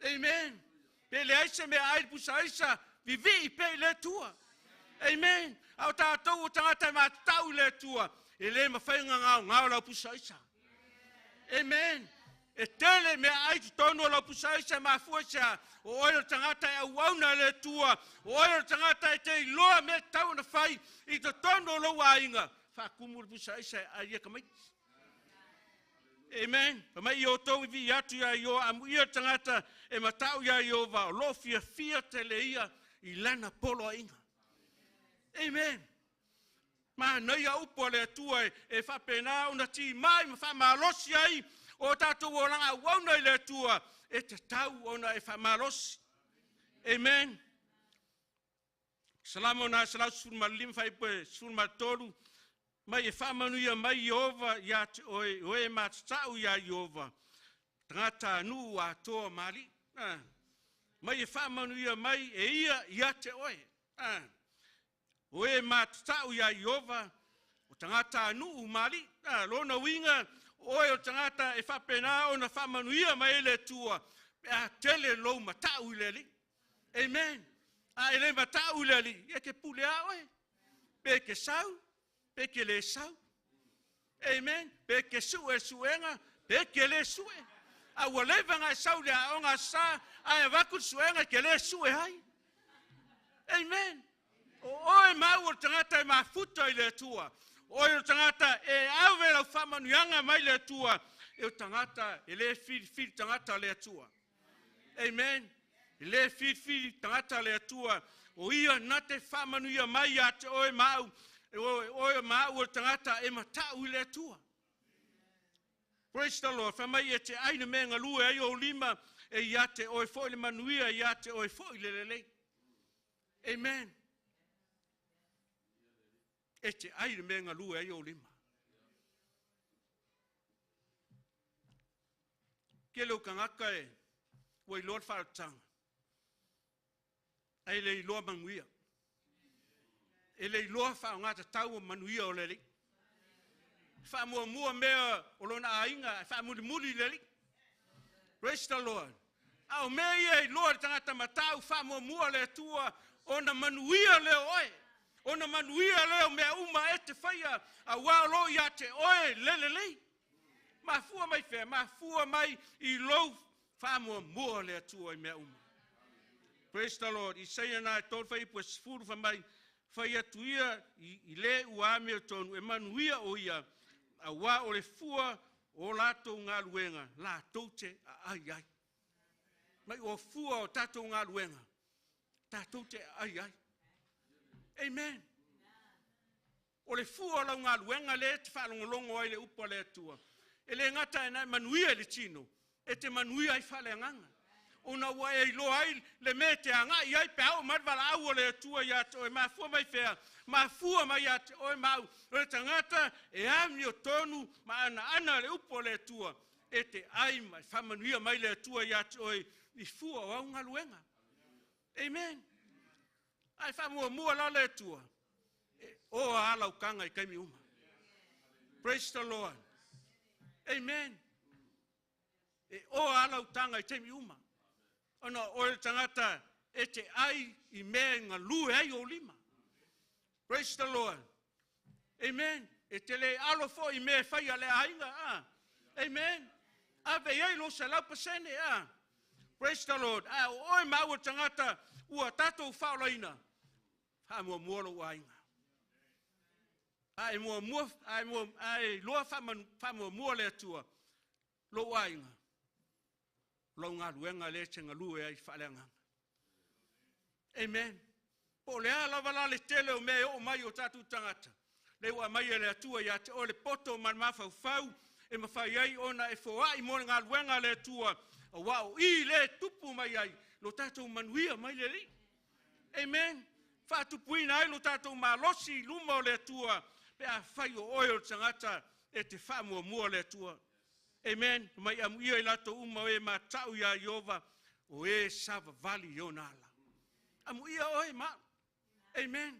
Amen. Pe le ai se mea ai le pusa aisa, vivii pe i le Atua. Amen. A o tātou o tagata e matatau i le Atua, e le mawhai ngā ngao ngao lau pusa aisa. Amen. E tele mea ai totonu o lau pusa aisa e mafua sea, o oe o tagata e auauna le Atua, o oe o tagata e te iloa mea tau na fai i totonu o lou aiga, whaakumu le pusa aisa e ai e kamaiti. Amen. Pa mai i o tau i atu ia Ioa, amu ia tagata e matau ia Iova, o lo fiafia tele ia i lana poloaiga. Amen. Ma nei a upu a le Atua e whapena ona ti mai ma whamalosi ai o tātou olaga auauna i le Atua e te tau ona e whamalosi. Amen. Salamo na 115 fai pe 13 mai e whamanuia mai Iova ia te oe, oe matatau ia Iova, tagata nuu atoa mali. Mai e whamanuia mai e ia ia te oe. Oe matatau ia Iova, o tagata nuu mali. Lona uiga, oe o tagata e whapena ona whamanuia mai e le Atua, pe a tele lou matau i le Alii. Amen. A e le matau i le Alii, e ke pule a oe. Pe ke sau, pe ke le sau. Amen. Pe ke sue suenga, pe ke le sue. A ua leva ngai sau le aoga sa, a e vaku suenga ke le sue ai. Amen. O oe mau o tagata e mafuta i le Atua. O oe o tagata e ave lau whamanuianga mai le Atua. E o tagata e le filifili tagata le Atua. Amen. E le filifili tagata le Atua. O ia na te whamanuia mai ia te oe mau. E oe mau o tagata e matau i le Atua. Praise the Lord. Whamai e te aina me ngalue ai o lima e ia te oe foi le manuia ia te oe foi le lelei. Amen. E te ai le mea galue ai o lima. Ke le ukangaka e ua iloa le faalotanga, ai le iloa manuia. E le iloa whaongatatau o manuia o le alii. Whaamuamua mea o lona aiga, whaamulimuli le alii. Praise the Lord. A o mea ia iloa le tagata matau whaamuamua le Atua ona manuia leo oe. Ona manuia leo mea uma e te whaia a wā lo ia te oe lelelei. Mafua mai whea, mafua mai i lou whaamuamua le Atua i mea uma. Praise the Lord. Isaia nā e tōru whai ipu e sefulu wha mai, whai atu ia i le ua ame o tonu, e manuia o ia, a wā o le fua o lātou ngā luenga, lātou te a ai ai. Mai o fua o tātou ngā luenga, tātou te a ai ai. Amen. O le fua o lau ngā luenga le te whaalongolongo ai le upa le Atua. E le ngata e nai manuia i le tino, e te manuia ai whaleanganga. Ona ua e iloa ai le mea te agai ai pe au mai wala au o le Atua ia te oe, mafua mai whea, mafua mai ia te oe mau, o le tangata e ami o tonu ma ana ana le upo o le Atua, e te ai mai, whamanuia mai le Atua ia te oe, i fua o au ngaluenga. Amen. Ai whamuamua la le Atua, e oa ala ukanga i kaimi uma. Praise the Lord. Amen. E oa ala utanga i taimi uma. Ona o le tangata e te ai i mea ngā lue ai o lima. Praise the Lord. Amen. E te le alo fo i mea whai a le ainga. Ah. Amen. Ave iai lo se lau pasene. Ah. Praise the Lord. A o oe maua tangata ua tātou whaolaina. Wha mua lo ainga. A e mua, a e mua, a e loa wha mua le Atua. Lo ainga. Lo ngā luenga le te ngalue ai whaleanganga. Amen. Po le a lava la le tele o mea o mai o tātou tangata. Le ua mai e le Atua ia te o le poto ma le mafaufau e mawhai ai ona e foai mo le ngā luenga le Atua. A wā o i le tupu mai ai lo tātou manuia mai le li. Amen. Whaatupuina ai lo tātou malosi luma o le Atua pe a whai o oe o le tangata e te whaamuamua le Atua. Amen. Mai amu ia i lato uma o e mātau ia Iova o e savavali i ona ala. Amu ia oe ma. Amen.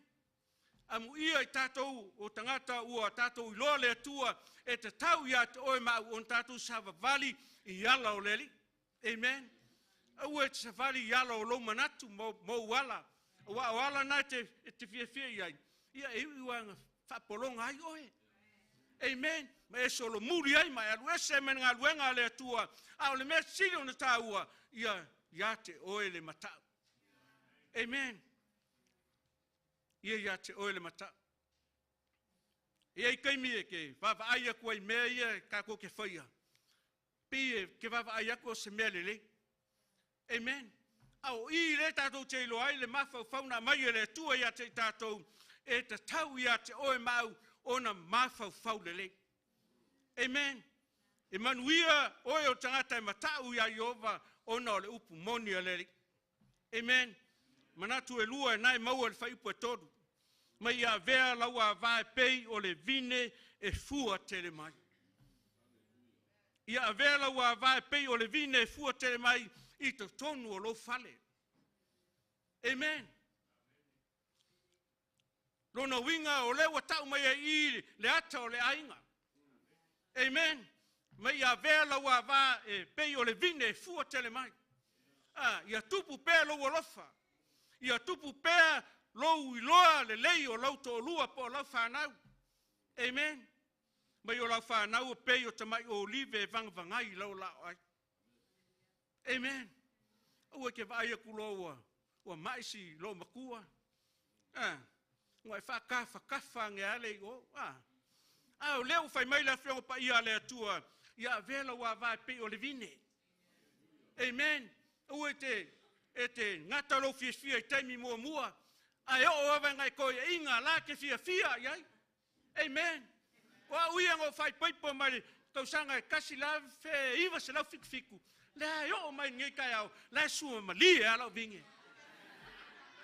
Amu ia i tātou o tangata ua tātou iloa le Atua e te tau ia te oe mau on tātou savavali i ala o leli. Amen. Aua e te savali i ala o lou manatu mou ala. Ua o ala nai te, e te fiafia i ai. Ia e ui wanga whapolonga ai oe. Amen. Ma e solo muri ai, ma e alu ese me ngā luenga le Atua. A o le mea sili o na tāua, ia, ia te oe le matau. Amen. Ia ia te oe le matau. Ia i kaimi e ke wawa ai aku ai mea ia ka ko ke whaia. Pi e ke wawa ai aku o se mea lele. Amen. A o i le tātou te iloa ai le mawhau fauna mai e le Atua ia te tātou e te tau ia te oe mau ona mawhau fau lele. Amen. E manuia oe o tangata e matau ia Iova ona o le upu moni a lele. Amen. Manatu e lua e nai maua le whaipu e toru. Mai ia vea laua vae pei o le vine e fua tele mai. Ia avea laua vae pei o le vine e fua tele mai i te tonu o lou fale. Amen. Lona winga o lea ua tau mai ai i le ata o le ainga. Amen. Mai ia vea laua va e pei o le vine e fua tele mai. Ah, ia tupu pea lou alofa. Ia tupu pea lou iloa le lei o lau to'olua po o lau whanau. Amen. Mai o lau whanau o pei o tamai o olive e vangavangai i lau lao ai. Amen. Aua ke vaai aku loa ua, ua maisi lo makua. Ah, ua e whaakawhakafa nge ale i o. Ah. Ah, o leo whai mai le afioga pa ia le Atua. Ia avela ua vae pei o le vine. Amen. Aua e te ngata lou fiafia i taimi muamua. Ae oo ava ngai koe e inga la ke fiafia i ai. Amen. O au ia ngō whai paipo mai le tausanga e kasi la fe iwa se lau fiku fiku. Le ai oo mai ngei kai au, la e sua malie ala o vinge.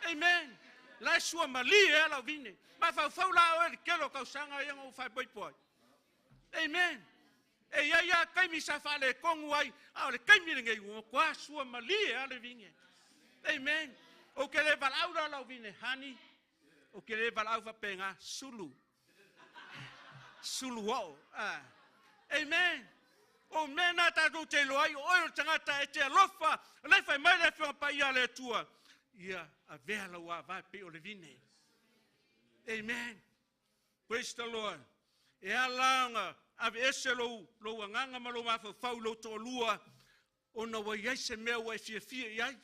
Amen. La e sua malie e lau vine. Ma faufau la oe le kelo kausaga ia ngau whai. Amen. E ia ia kaimi sa whaale kongu ai, a o le kaimi le ngei ua kwa sua malie a le vine. Amen. O ke le valau la lau vine, honey. O ke le valau whapenga, sulu. Sulu o. Amen. O mea tātou te iloa ai, o oe o le tagata e te alofa, o le fai mai le afioga paia a le Atua, ia avea lau avā pei o le vine. Amen. Praise the Lord. E ala ona ave ese lou, lou agaga ma lou mafaufau i lou toalua, ona ua iai se mea ua e fiafia i ai.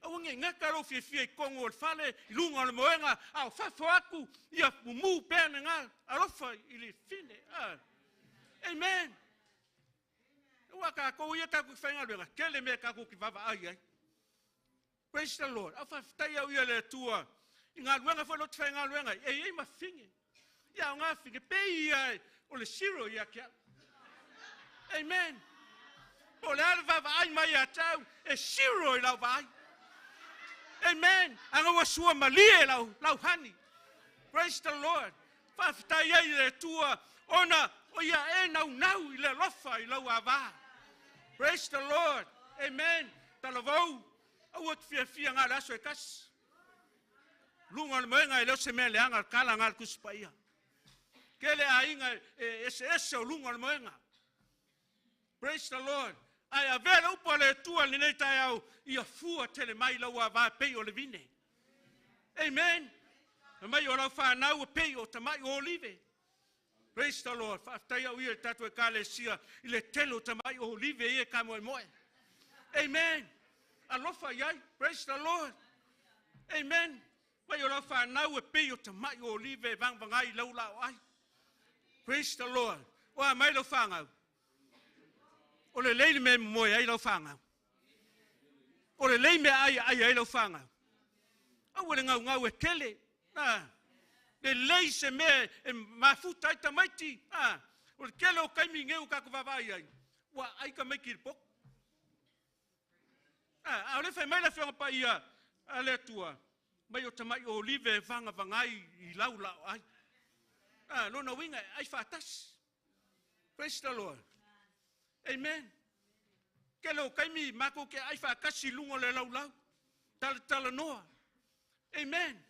Aua ne i gata lou fiafia i totonu o le fale, i luga o le moega, a o fafo atu, ia mumu pea lena alofa i le fine. Amen. Ua tātou ia tātou whaingaluega, tele mea tātou ki vava ai ai. Praise the Lord. Au whawhitai au ia le Atua, i ngā luenga whai lote whaingaluega, e ei ma finge. Ia o ngā finge, pe ia e, o le zero ia kia. Amen. O le ale vava ai mai a tau, e zero i lau vai. Amen. Anga ua sua malie lau, lau hani. Praise the Lord. Whawhitai ai le Atua, ona o ia e nau nau i le alofa i lau avā. Praise the Lord. Amen. Talavou, aua te fiafia ngā le aso e kasi. Lunga o le moenga e leo se mea leaga le kala ngā le kusipaia. Ke le aiga e ese ese o lunga o le moenga. Praise the Lord. Ai avea le upu a le Atua lenei taeao, ia fua tele mai lau avā pei o le vine. Amen. Mai o lau whanau pei o tamai o olive. Praise the Lord. Whaaftai au ia tātou e kalesia i le tele o tamai o olive ia ka moe moe. Amen. Alofa iai. Praise the Lord. Amen. Mai o lau whanau e pei o tamai o olive e vangvangai lau lao ai. Praise the Lord. Oa mai lau whangau. O le leili me moe ai lau whangau. O le lei mea ai ai ai lau whangau. Aua le ngau ngau e tele. Le lei se mea e mafuta ai tamaiti. O le kele o kaimi ngeu kako vavai ai. Ua ai ka maiki le poko. A o le fai mai le afioga paia a le Atua, mai o tamai o olive e vagavagai i lau lao ai. Lona uiga ai faatasi. Praise the Lord. Amen. Kele o kaimi mākou ke ai faatasi i luga o le laulau. Talatala noa. Amen.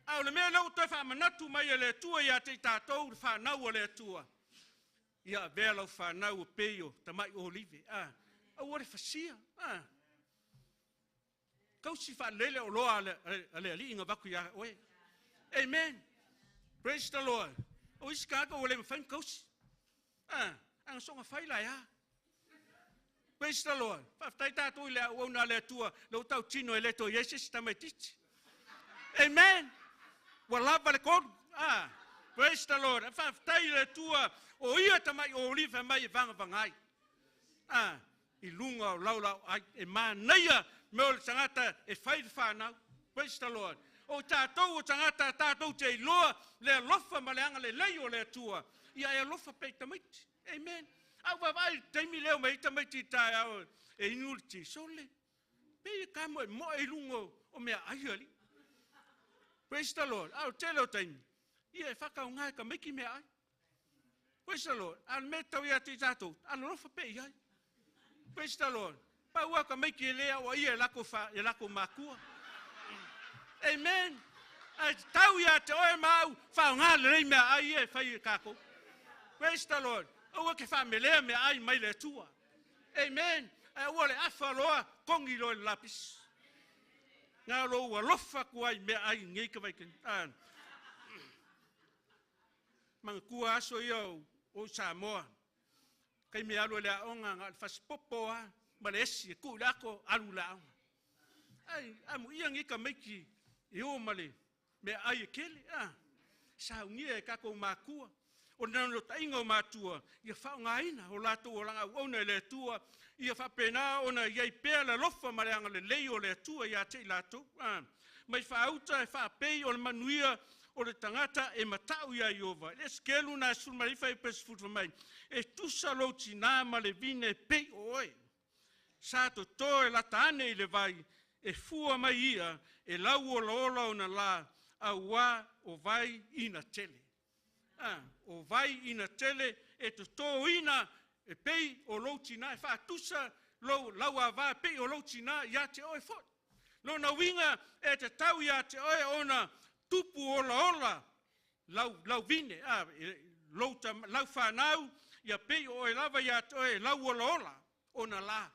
A o le mea lea ua toe faamanatu mai e le Atua ia te i tātou le whanau o le Atua. Ia avea lau whanau o pei o tamai o olive. Aua le fasia. Kausi whaalele o loa a le alii nga vaku ia oe. Amen. Praise the Lord. O isi kāka o le mawhain kausi. Anga songa whaila ia. Praise the Lord. Whaftai tātou i le au au le Atua, le tau tino e le to Yesus tamai titi. Amen. Ua lava le kolu. Praise the Lord. Whaftai le Atua, o ia tamai o olive mai e vanga vangai. I lunga o lau lau ai, e mānaia me o le tangata e whai le whanau. Praise the Lord. O tātou o tangata tātou te iloa le alofa ma le anga le lei o le Atua. Ia e alofa pe tamaiti. Amen. Au vavai taimi leo mai tamaiti tai au e inu le ti sole. Pe i ka mo e mo e lunga o mea ai ali. Praise the Lord. Au tele o taimi. Ia e whakau ngai ka meki mea ai. Praise the Lord. A me tau ia te tātou. Alofa pe i ai. Praise the Lord. Pa ua ka maiki e lea o ia e lako, fa, e lako makua. Amen. Ai tau ia te oe mau whaonga le rei mea ai e whai e kako. Praise the Lord. Aua ke whamelea mea ai mai le Atua. Amen. Ai ua le afa loa kongi loa le lapis. Ngā lo ua lofa ku ai mea ai ngei ka vaiken. Manga kua aso ia o Samoa. Kai me alu le aonga ngā le fasipopo a, ma le esi e ku le ako alu le aonga. Ai, amu ia ngi ka maiki e o ma le mea ai e kele. Saungia e kako makua. O nā no tainga o mātua, ia whaongaina o lātou o langa uauna e le Atua, ia whapena ona ia i pea le lofa ma le anga le lei o le Atua ia te i lātou. Mai whaauta e whaapei o le manuia o le tangata e matau ia Iova. Le skelu na sulmarifa e pesifutu mai. E tusa lou tina ma le vine pei o oe. Sa to e lata ane i le vai. E fua mai ia e lau olaola ona lā, auā o vai ina tele. O vai ina tele e totōina e pei o lou tinā, e faatusa lou lauavā pei o lou tinā ia te oe foi. Lona uiga e tatau ia te oe ona tupu olaola lau vine, lau whanau, ia pei o oe lava ia te oe lau olaola ona lā.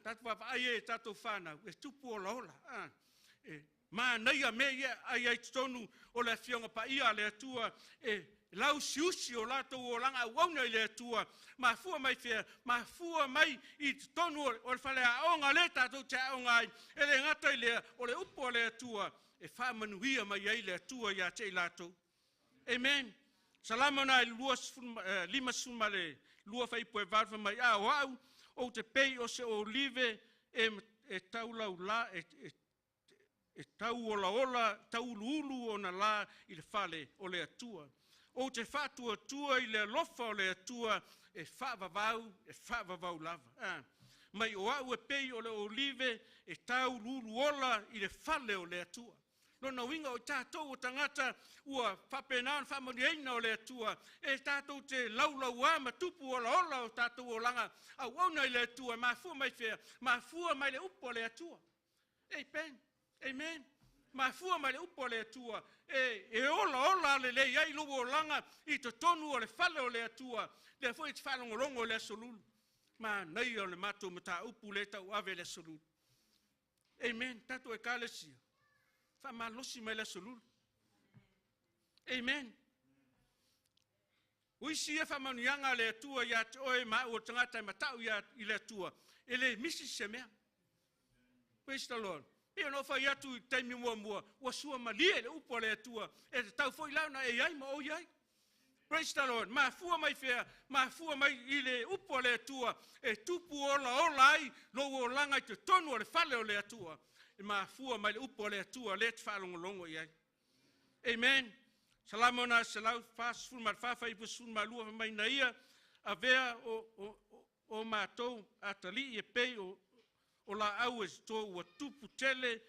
Tātou vaavaai e tātou whanau, e tupu olaola. E manaia mea ia ai ai totonu o le afioga paia a le Atua, e lausiusi o latou olaga auauna i le Atua, mafua mai fea, mafua mai i totonu o le faleaoga le tātou te aoga ai, e le gata i lea, o le upu a le Atua, e faamanuia mai ai le Atua ia te i latou. Amen. Salama na i 52 faipu e 8 mai a o au, ou te pei o se olive e taulaula, e tauolaola, tauluulu ona la i le fale o le Atua. Ou te faatuatua i le alofa o le Atua e faavavau lava. Mai o au e pei o le olive e tauluulu ola i le fale o le Atua. Lona uiga o tātou o tagata ua faapena ona faamanuiaina o le Atua, e tātou te laulaua ma tupu olaola o tātou olaga auauna i le Atua, mafua mai fea, mafua mai le upu o le Atua. Amen. Amen. Mafua mai le upu o le Atua, e ola ola lelei ai lou olaga i totonu o le fale o le Atua, lea foi e te faalogologo i le aso Lulu. Manaia o le matou mataupu le tauave le aso Lulu. Amen. Tātou ekalesia, faamalosi mai le aso Lulu. Amen. Uisi ia faamanuiaga a le Atua ia te oe ma au o tagata e matau ia i le Atua, e le misi se mea. Praise the Lord. Pei ona fai atu i taimi muamua, ua sua malie le upu a le Atua, e tatau foi la ona e ai ma oi ai. Praise the Lord. Mafua mai fea, mafua mai i le upu a le Atua, e tupu ola ola ai lou olaga i totonu o le fale o le Atua. E mafua mai le upu a le Atua, le te faalogologo i ai. Amen. Salama na 144 faipu 12 mai na ia, avea o mātou atalii e pei o la au e tō ua tupu tele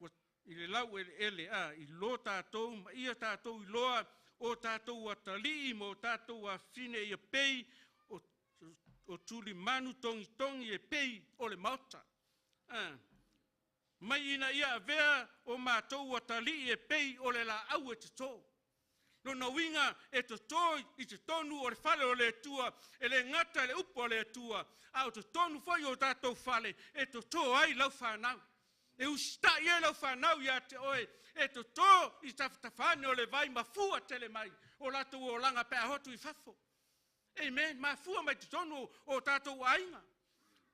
ua, i le lau ele ele a, i lo tātou, ma ia tātou i loa o tātou atalii ma o tātou afine ia pei o tulimanu tongi tongi e pei o le maota. Mai ina ia avea o mātou atalii e pei o le la au e te tō. Lona uiga e totō i te tonu o le fale o le Atua, e le gata le upu o le Atua, a o totonu foi o tātou fale, e totō ai lau whanau. E usitai e lau whanau ia te oe, e totō i tawhatawhane o le vai mafua tele mai, o latou olaga pe a hotu i fafo. Amen. Mafua mai totonu o tātou aiga.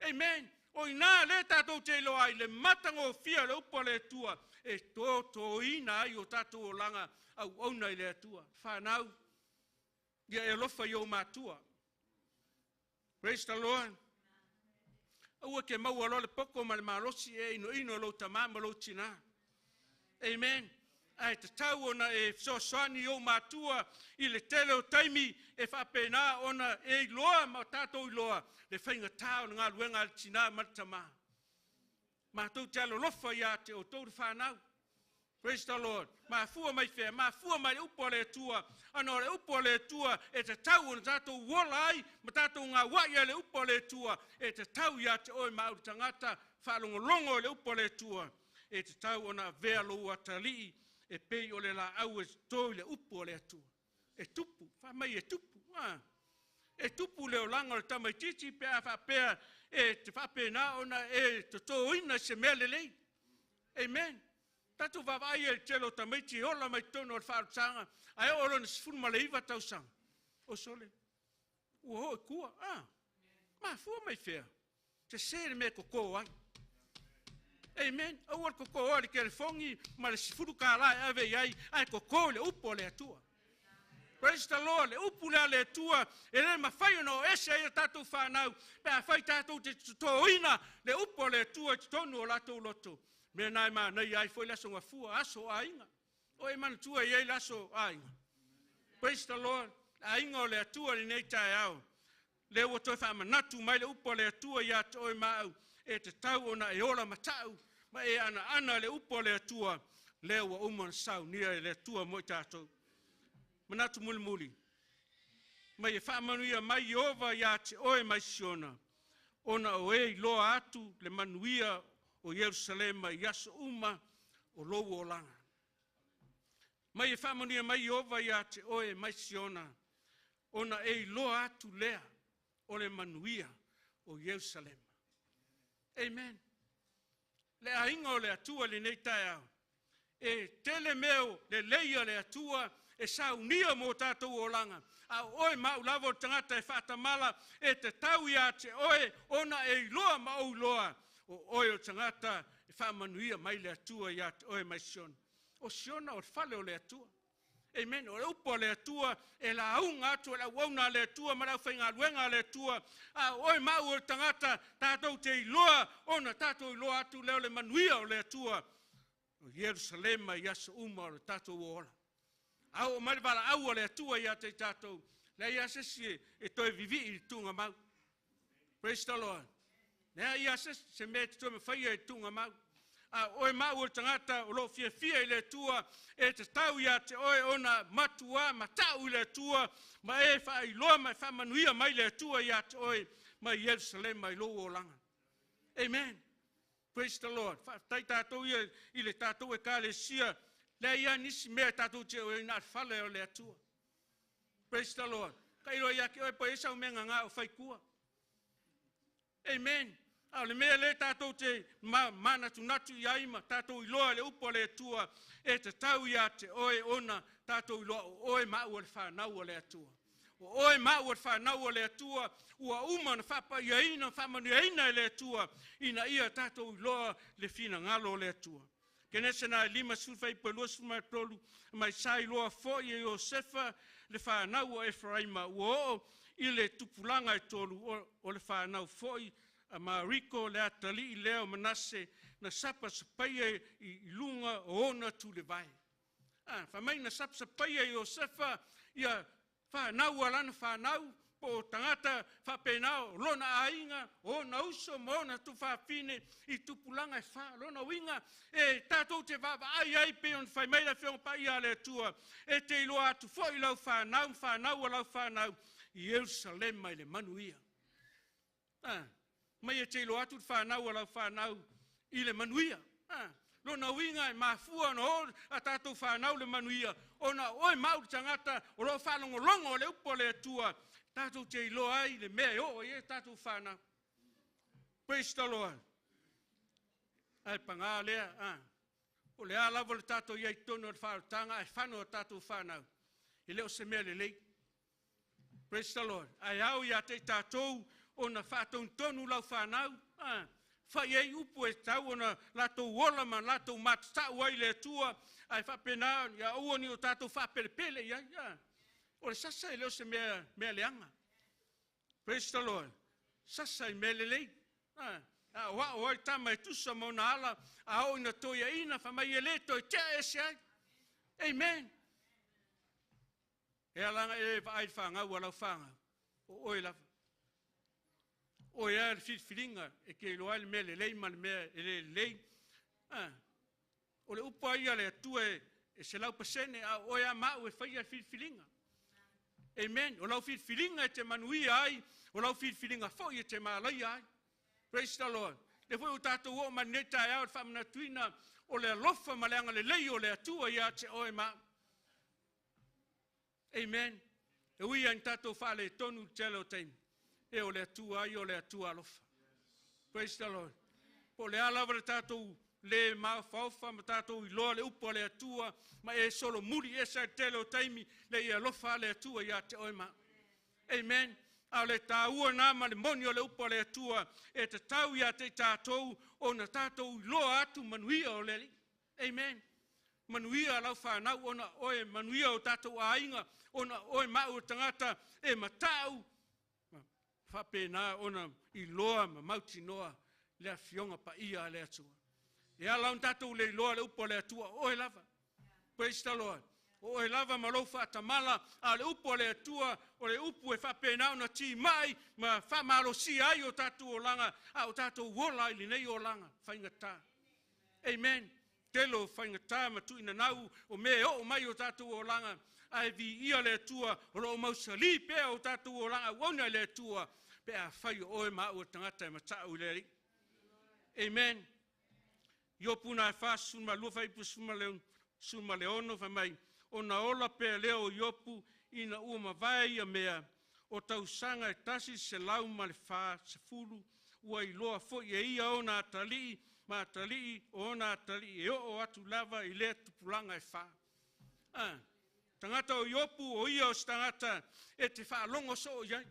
Amen. O ina le tātou te iloa ai, le matagofie o le upu a le Atua, e tōtōina ai o tātou olaga auauna i le Atua. Whanau, ia e alofa i o matua. Praise the Lord. Aua ke maua loa le poko ma le malosi e ino ino lou tamā ma lou tinā. Amen. Ae tatau ona e fesoasoani i ou matua i le tele o taimi e faapena ona e iloa ma tātou iloa le faigatā o le galuega a le tinā ma le tamā. Matou te alolofa ia te outou le whanau. Praise the Lord. Mafua mai fea, mafua mai le upu a le Atua. Ana o le upu a le Atua e tatau ona tātou ola ai, ma tātou ngā ai le upu a le Atua, e tatau ia te oe ma au le tagata, faalogologo i le upu a le Atua, e tatau ona avea lou atalii, e pei o le laau e tō i le upu o le Atua. E tupu, faamai e tupu. E tupu le olaga o le tamaitiiti pe a faapea e te faapena ona e totōina se mea lelei. Amen. Tātou vaavaai e le tele o tamaiti e ola mai totonu o le faaalotaga, ae oo lona 19 tausaga. O sole, ua oo i tua. Mafua mai fea. Te se le mea koko ai. Amen. Aua le koko oa le kelefogi ma le $10 e ave i ai, ae koko i le upu o le Atua. Praise the Lord. Le upu lea le Atua, e le mafai ona o ese ai o tātou whanau, pe a fai tātou te totōina le upu o le Atua i totonu o latou loto. Mea nai manaia ai foi le aso gafua, aso o aiga. O e manatua i ai le aso aiga. Praise the Lord. Aiga o le Atua lenei taeao. Le ua toe faamanatu mai le upu a le Atua ia te oe ma au, e tatau ona e ola matau Ma e anaana le upu a le Atua, lea ua uma ona saunia e le Atua mo i tatou. Manatu mulimuli, mai e faamanuia mai Ieova ia te oe mai Siona, ona o e iloa atu le manuia o Ierusalema i aso uma o lou olaga. Mai e faamanuia mai Ieova ia te oe mai Siona, ona e iloa atu lea o le manuia o Ierusalema. Amen. Le aiga o le Atua i lenei taeao, e tele mea lelei a le Atua e saunia mo tatou olaga, a o oe ma au lava o le tagata e faatamala, e tatau ia te oe ona e iloa ma ou iloa, o oe o le tagata e faamanuia mai le Atua ia te oe mai Siona. O Siona o le fale o le Atua. Amen. O le upu a le Atua e lauga atu e le auauna a le Atua ma le aufaigaluega a le Atua, a o oe ma au o le tagata tatou te iloa ona tatou iloa atu lea o le manuia o le Atua o Ierusalema i aso uma o le tatou ola. A oo mai le valaau a le Atua ia te i tatou, leai lava se isi e toe vivii i le tuugamau. Praise the Lord. Leai lava se mea e te toe mafaia i le tuugamau. A o oe ma au o le tagata o lo o fiafia i le Atua, e tatau ia te oe ona matua matau i le Atua, ma e faailoa ma e faamanuia mai le Atua ia te oe mai Ierusalema i lou olaga. Amen. Praise the Lord. Faafetai tatou ia i le tatou ekalesia, leai lava nisi mea tatou te o ai na o le fale o le Atua. Praise the Lord. Tailo ia te oe po e sau mea ngā o whaikua. Amen. A o le mea lea tatou te manatunatu i ai ma tatou iloa le upu a le Atua, e tatau ia te oe ona tatou iloa o oe ma au o le whanau o le Atua. O oe ma au o le whanau o le Atua, ua uma na faapaiaina, faamanuiaina e le Atua, ina ia tatou iloa le finagalo o le Atua. Kenese na 5 23 mai sa iloa foi e Iosefa le whanau o Efraima, ua oo i le tupulaga e tolu o le whanau foi a Mariko le atalii lea o Manase na sapasapaia i luga o ona tulevae. Ah, fai mai na sapasapaia e Iosefa ia whanau a lana whanau po o tagata faapena o lona aiga, o ona uso ma ona tuafafine i tupulaga e fa. Lona uiga e tatou te vaavaai ai pei ona fai mai le Afioga Paia a le Atua, e te iloa atu foi lau fanau, fanau a lau fanau i Ierusalema i le manuia. Ah, mai e te iloa atu le fanau a lau fanau i le manuia. Ah, lona uiga e mafua ona o a tatou fanau le manuia, ona oe ma au le tagata o loo faalogologo o le upu a le Atua, tatou te iloa ai le mea e oo ai e tatou fanau. Praise the Lord. Ai pagā lea, ah, o le a lava le tatou iai tonu o le faaolataga ae fano o tatou fanau, e le o se mea lelei. Praise the Lord. Ae ao ia te i tatou ona faatonutonu lau fanau, ah, fai ai upu e tau ona latou ola ma latou matatau ai le Atua, ae faapena ia aua ni o tatou faapelepele i ai. Ah. O le sasa e le o se mea, mea leaga. Praise the Lord. Sasa i mea lelei. Ah. A o ao ai tama e tusa ma ona ala, a o ina toiaina, fai mai e le toe tea ese ai. Amen. E alanga e vaai le whangau a lau whangau. O oe lava. O ia le filifiliga e ke iloa ai le mea lelei ma le mea e le lelei. Ah. O le upu ai a le Atua e 100%, a o oe a mau e faia le filifiliga. Amen. O lau filifiliga e te manuia ai, o lau filifiliga foi e te malaia ai. Praise the Lord. Le foi o tatou o ma nei taeao le faamanatuina o le alofa ma le agalelei o le Atua ia te oe ma. Amen. E ui ai tatou faaletonu le tele o taimi. E o le Atua ai o le Atua alofa. Praise the Lord. Po le a lava le tatou le maofaofa ma tatou iloa le upu a le Atua ma e solomuli e sa tele o taimi le ia alofa a le Atua ia te oe ma. Amen. A o le tāua nā ma le moni o le upu a le Atua e tatau ia te i tatou ona tatou iloa atu manuia o le Alii. Amen. Manuia lau whanau ona oe, manuia o tatou aiga ona oe mau o tagata e matau ma faapena ona iloa ma mautinoa le afioga paia a le Atua. E ala ona tatou le iloa le upu a le Atua, o oe lava. Praise the Lord. O oe lava ma lou faatamala, a o le upu a le Atua, o le upu e faapena ona timai ma faamalosia ai o tatou olaga, a o tatou ola i lenei olaga faigata. Amen. Tele o faigata ma tuuinanau o mea e oo mai o tatou olaga, ae viia le Atua o loo mausali pea o tatou olaga auauna i le Atua pe afai o oe ma au o le tagata e matau i le Alii. Amen. Iopu na e 42 fuaiupu 16 fai mai, ona ola pea lea o Iopu ina ua mavae ia mea, o tausaga e 140, ua iloa foi e ia ona atalii ma atalii o ona atalii e oo atu lava i lea tupulaga e fa. Tagata o Iopu o ia o se tagata e te faalogo soo i ai.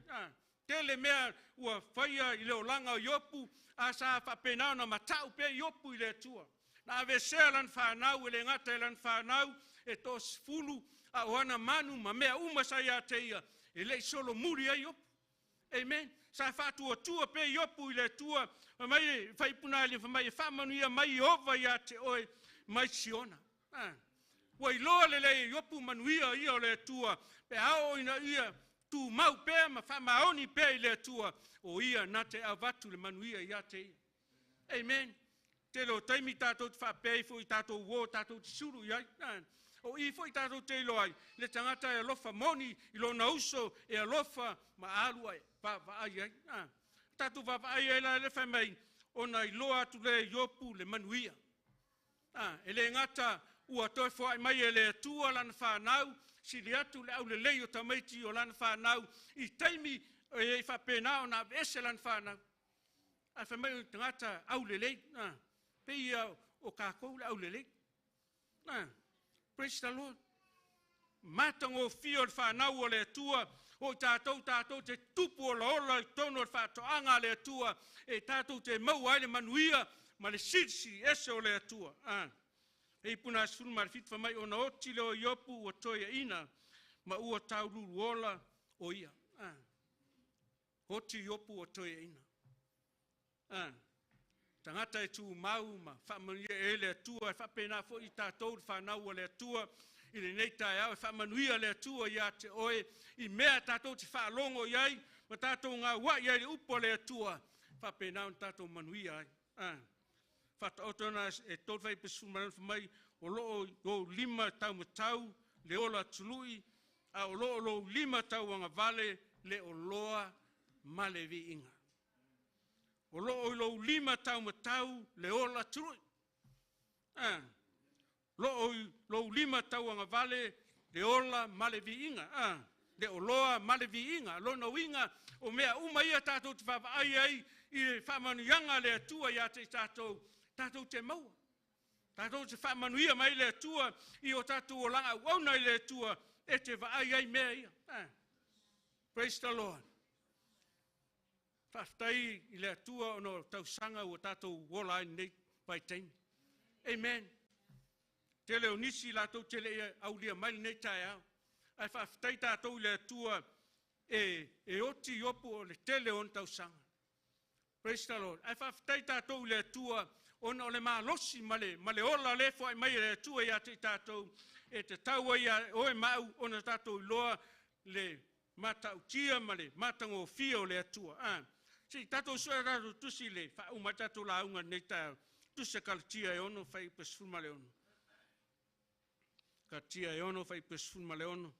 Tele mea ua faia i le olaga o Iopu, a sa faapena ona matau pea Iopu i le Atua. Na avesea lana fanau, e le gata i lana fanau e 30, a o ana manu ma mea uma sa ia te ia, e le i solomuli ai Iopu. Amen. Sa faatuatua pea Iopu i le Atua, mai faipuna le mai e faamanuia mai Ieova ia te oe mai Siona. Ua iloa lelei e Iopu manuia ia o le Atua, pe a oo ina ia tumau pea ma faamaoni pea i le Atua, o ia na te avatu le manuia ia te ia. Amen. Tele o taimi tatou te faapea ifo i tatou uo tatou te sulu i ai. O i foi tatou te iloa ai le tagata e alofa moni i lona uso e alofa ma alu ai vaavaai ai. Tatou vaavaai ai la le fai mai ona iloa atu le Iopu le manuia. E le gata ua toe foai mai e le Atua lana whanau, sili atu le aulelei o tamaiti o lana whanau, i taimi e faapena ona aveese lana whanau. Ae fai mai o tagata aulelei, pei o kākou le aulelei. Praise the Lord. Matagofie o le whanau o le Atua, o i tātou tātou te tupu ola ola i tonu o le whaatoanga a le Atua, e tātou te maua ai le manuia ma le silisili ese o le Atua. E puna 17 fai mai ona oti le o Iopu ua toeaina ma ua taululu ola o ia. Oti Iopu ua toeaina. Tagata e tumau ma faamanuia e le Atua, e faapena foi i tātou le whanau o le Atua, i lenei taeao e faamanuia le Atua ia te oe, i mea tātou te faalogo i ai, ma tātou ngauai ai le upu a le Atua, faapena ona tātou manuia ai. Whataoto na e tolu fai pesu marana mai o loo o lima tau matau le ola tului a o loo lo lima tau angavale le oloa ma le viinga. O loo lo lima tau matau le ola tului. Loo lo lima tau angavale le ola ma le viinga. Le oloa ma le viinga. Lona uiga o mea uma ia tātou te vaavaai ai i faamanuiaga le Atua ia te tātou, tātou te maua. Tātou te faamanuia mai le Atua i o tātou olaga auauna i le Atua e te vaai ai mea ia. Praise the Lord. Faafetai i le Atua ona o tausaga ua tātou ola ai nei vaitaimi. Amen. Tele o nisi latou te le i aulia mai lenei taeao. Ae faafetai tātou i le Atua e oti Iopu o le tele o ona tausaga. Praise the Lord. Ae faafetai tātou i le Atua ona o le malosi ma le ola le foai mai e le Atua ia te tātou e te tau ai oe mau ona tātou iloa le matautia ma le matagofie o le Atua. Si tātou sue tātou tusi le whauma tātou launga nei taeao. Tusi Kalatia e 6 fai pe 16. Kalatia e 6 fai pe 16.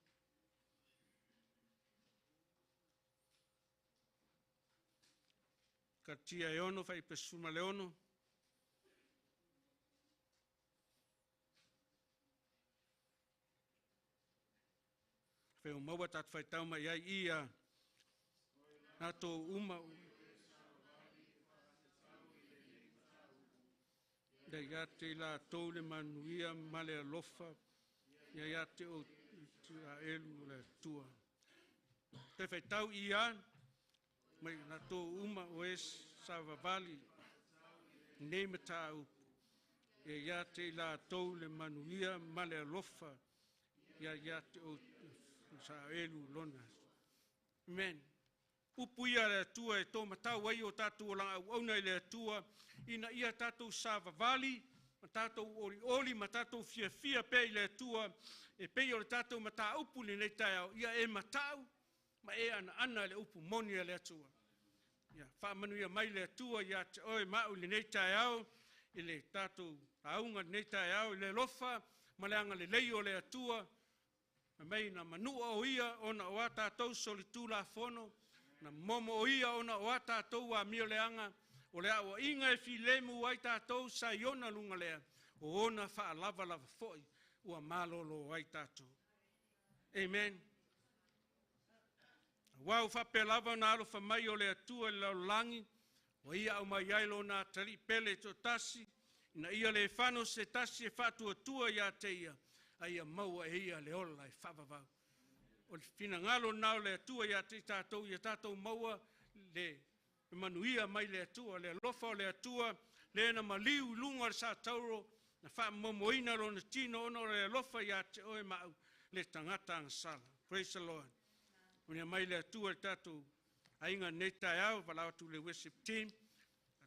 Kalatia e 6 fai pe 16. Fai o maua tātou whaitau mai ai ia nā tō uma ia ia te la tō le manuia ma le alofa ia ia te o a elu le tua. Te whaitau ia mai nā tō uma o e savavali nei matau ia ia te la tō le manuia ma le alofa ia ia te o sa elu lona. Amen. Upu ia le Atua e tō matau ai o tātou olanga auauna i le Atua, ina ia tātou savavali, ma tātou olioli, ma tātou fiafia pea i le Atua, e pei o le tātou mataupu lenei taeao, ia e matau, ma e ana le upu moni a le Atua. Ia, faamanuia mai le Atua ia te oe mau lenei taeao, i le tātou Lauga lenei taeao i le alofa ma le agalelei o le Atua, mai na manua o ia ona o a tatou solitulafono, na momo o ia ona o a tatou amioleaga, o le aoaiga e filemu ai tatou sa i ona luga lea, o ona faalavalava foi ua malolo ai tatou. Amen. Aua ua faapea lava ona alofa mai o le Atua i le lalolagi, ua ia aumai ai lona atalii pele e toatasi, ina ia le fano se tasi e faatuatua ia te ia, a ia maua e ia le ola e faavavau. O le finagalo lena o le Atua ia te i tatou, ia tatou maua le manuia mai le Atua, le alofa o le Atua, le na maliu i luga o le satauro, na faamomoina lona tino ona o le alofa ia te oe ma au, le tagata agasala. Praise the Lord. Manuia mai le Atua le tatou aiga nei taeao, valaau atu le worship team.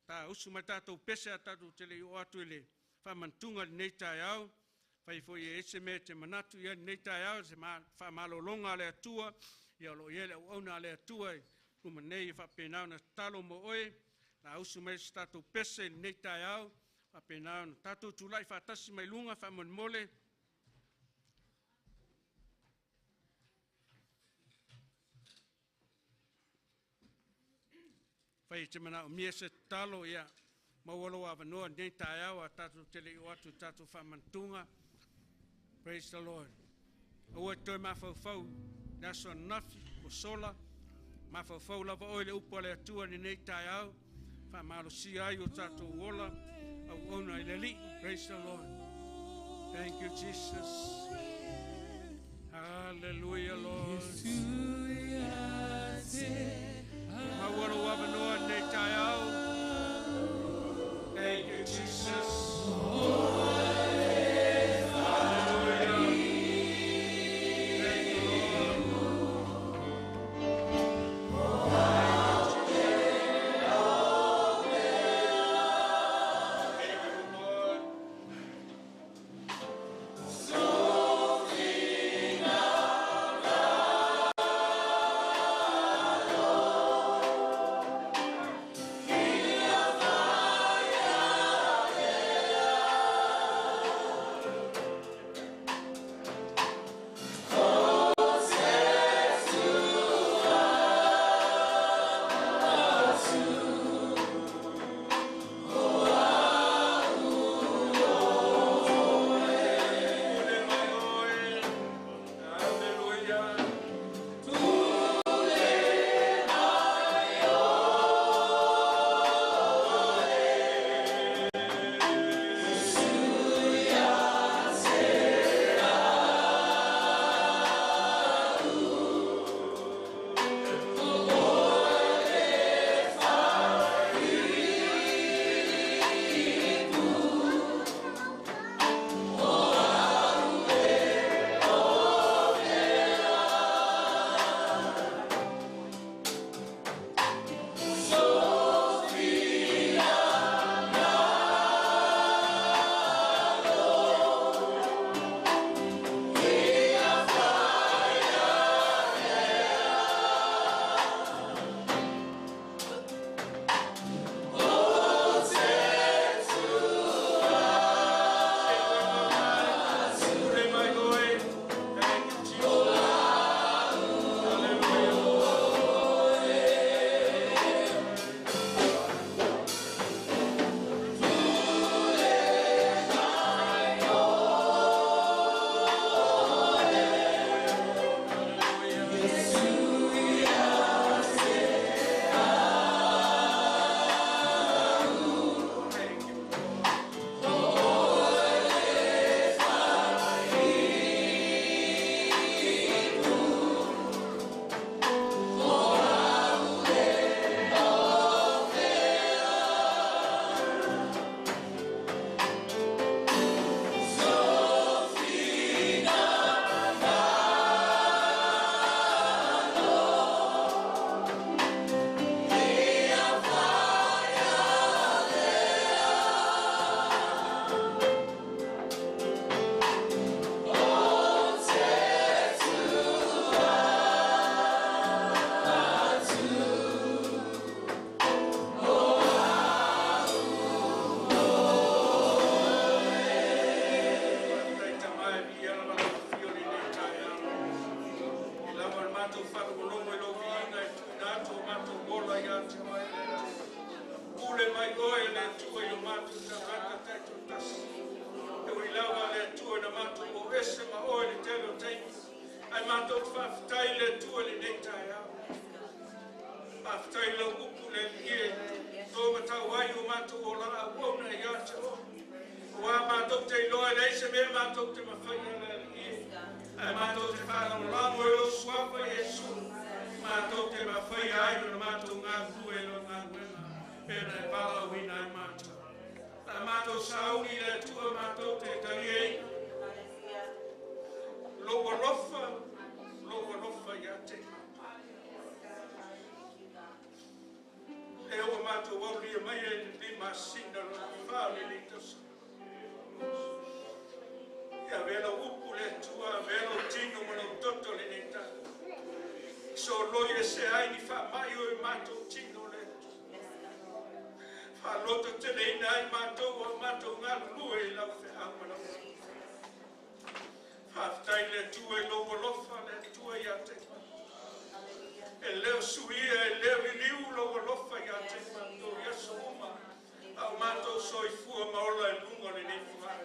Ta usu mai tatou pese a tatou te le i oo atu i le faamanatuga lenei taeao. Fai foi e ese mea te manatu ia lenei taeao, se faamalologa a le Atua, ia o lo o i ai le auauna a le Atua i luma nei e faapena ona tatalo mo oe. La usu mai se tatou pese i lenei taeao, faapena ona tatou tulai faatasi mai luga faamolemole. Fai te manaomia se tatalo, ia maua lou avanoa lenei taeao a tatou te le i oo atu i tatou faamanatuga. Praise the Lord. Aua e toe mafaufau le aso ananafi ua sola, mafaufau lava oe le upu a le Atua lenei taeao, faamalosia ai o tatou ola auauna i le Alii. Praise the Lord. Thank you, Jesus. Hallelujah, Lord. Maua lou avanoa lenei taeao. Thank you, Jesus. Hallelujah. Thank you, Lord. Thank you, Lord. Ai mātou te whawhitai le tua le nei tae au. Whawhitai lau upu le ie. Tō matau ai o mātou o langa uauna i a te o. O a mātou te iloa e leise me mātou te mawhaia le ie. Ai mātou te whanau e o suafa Iesu. Mātou te mawhaia ai o mātou ngā rue lo ngā ruenga. Pena e pala uina ai mātou. La mātou sauni le tua mātou te tari ei. Lo alofa ia te mātou. E o mātou aulia mai e te lima sina lo wha le nei tausa. Ia vela upu le tua, vela tino ma lau toto le nei tau. So loi e se ai ni wha mai o e mātou tino le tua. Wha loto te leina ai mātou o mātou ngā lue i lau whe au ma lau. Whawhitai le tua i lau alofa le tua ia te mātou. E leo suia, e leo liliu lau alofa ia te mātou i aso uma. Au mātou soifua maola e lunga le nei fuhai.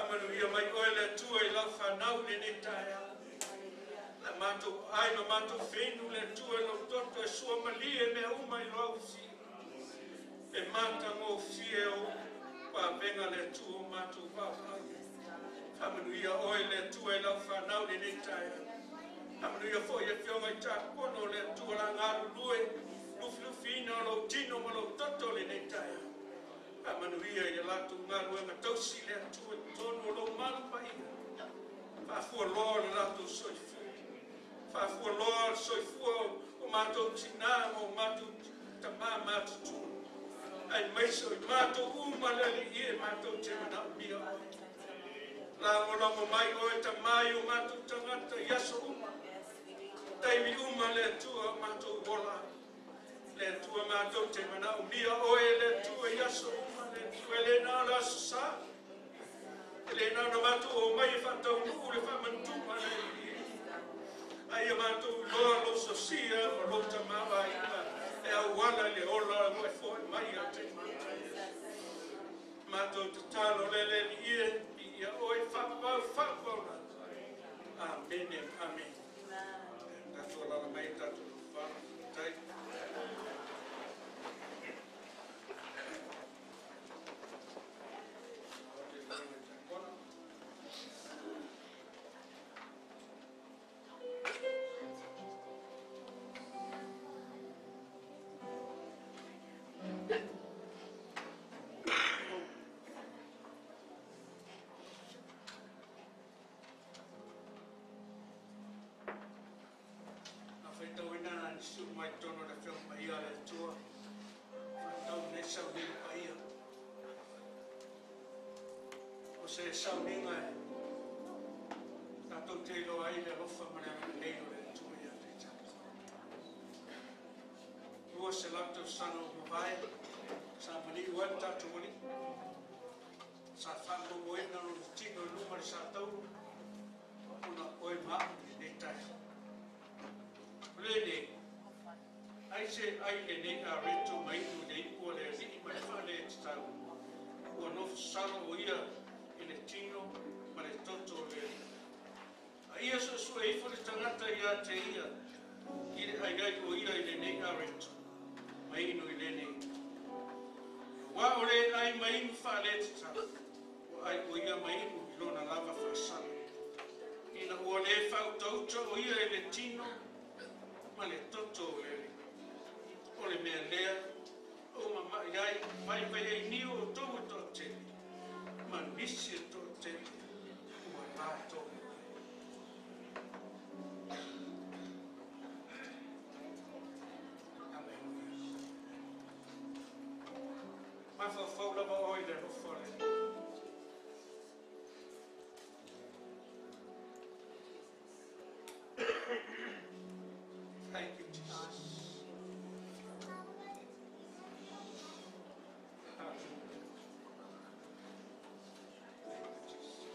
Amanuia mai oe le tua i lau whanau le nei tae. La mātou ai ma mātou whenu le tua i lau toto e sua malie e mea uma i lau fia. E māta ngō fia o wāwenga le tua o mātou wau ai. Amanuia oe le tua i lau whanau le nei tae. Amanuia foi e whionga i tākono le tua la ngāru lue. Lufilufina o lau tino ma lau toto le nei tae. Amanuia i lātou ngāruenga tausi le atua i tonu o lau malu paia. Whaafua loa le lātou soifua. Whaafua loa le soifua o mātou tina ma o mātou tamā mātutua. Ai maiso i mātou uma le le ie mātou te mana mia oe. Lango lango mai oe ta mai o mātou tangata i aso uma. Taimi uma le atua o mātou ola. Le atua mātou te mana mia oe le atua i aso uma le atua e le nā la aso sa. E le nā na mātou o mai e whatau nuu le whamantunga le ie. Ai a mātou loa lo sosia ma lo tamawa ina e au wala le ola mo e foe mai a te mātou. Mātou te talo le le ie i ia oe whapau whapau la. Amen, amen. Tātou lala mai tātou whana. Tai. Su mai tono le film mai ia le tua whatau nei sauninga paia. O se sauninga e tātou te iloa ai le alofa ma le agalelei o le Atua ia te tātou. 200 tausaga o mavae, sa maniu ai le tātou alii. Sa whaamaumoena lo le tino i luma le sa tauro, ona oe maau le nei tae. O le nei, ai se ai le nei a reto mai nu le ipu le alii ma le whaale e te tau. Ua nofo salo o ia i le tino ma le toto o le alii. A ia sua ifo le tangata ia te ia, i le ai ai o ia i le nei a reto, mai inu i le nei. Wa o le ai mai inu whaale e te tau, o ai o ia mai inu i lona lava whaasala. Ina ua le whautauta o ia i le tino ma le toto o le alii. O le mea lea, o mamai ai, vai vai ai niu o tau e toatele, ma nisi e toatele, ua lātou. Hallelujah. Mawhawhau lava oi le alofa le. Thank you, Jesus. Hallelujah. Thank you, Jesus.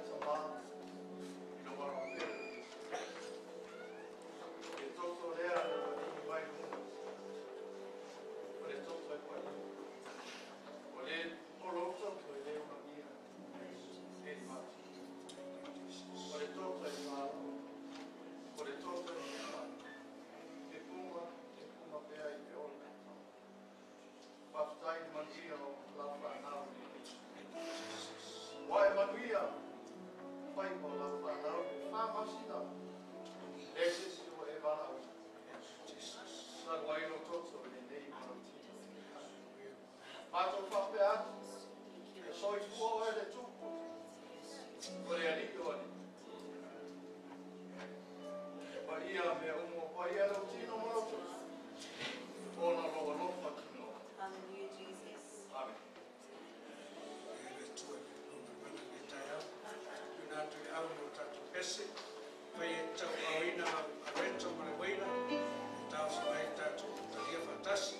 tamā i lo alo pele. O le toto lea na ua ligi mai luga. O le toto e paia. O le o lou toto e le ulagia e ni mati. O le toto e malo. O le toto e mafai. E punga, e punga pea i le ola. Faafetai i le manuia o lau fanau nei. Ua e manuia faiva o lau fanau i le 4 masina. Le se isi ua e valaauina. Talu ai lo toto i lenei ma lou tino. Matou faapea atu, e soifua oe le tupu, o le alii o alii. Paia mea uma, paia lou tino ma lou toto. Ona lou alofa tunoa. Hallelujah, Jesus. Amen. E le Atua i le mana le taeao. Tuna atu i au no tatou pese. Fai e tau aoina lau areto ma le uaina. E tau sa mai tatou talia faatasi.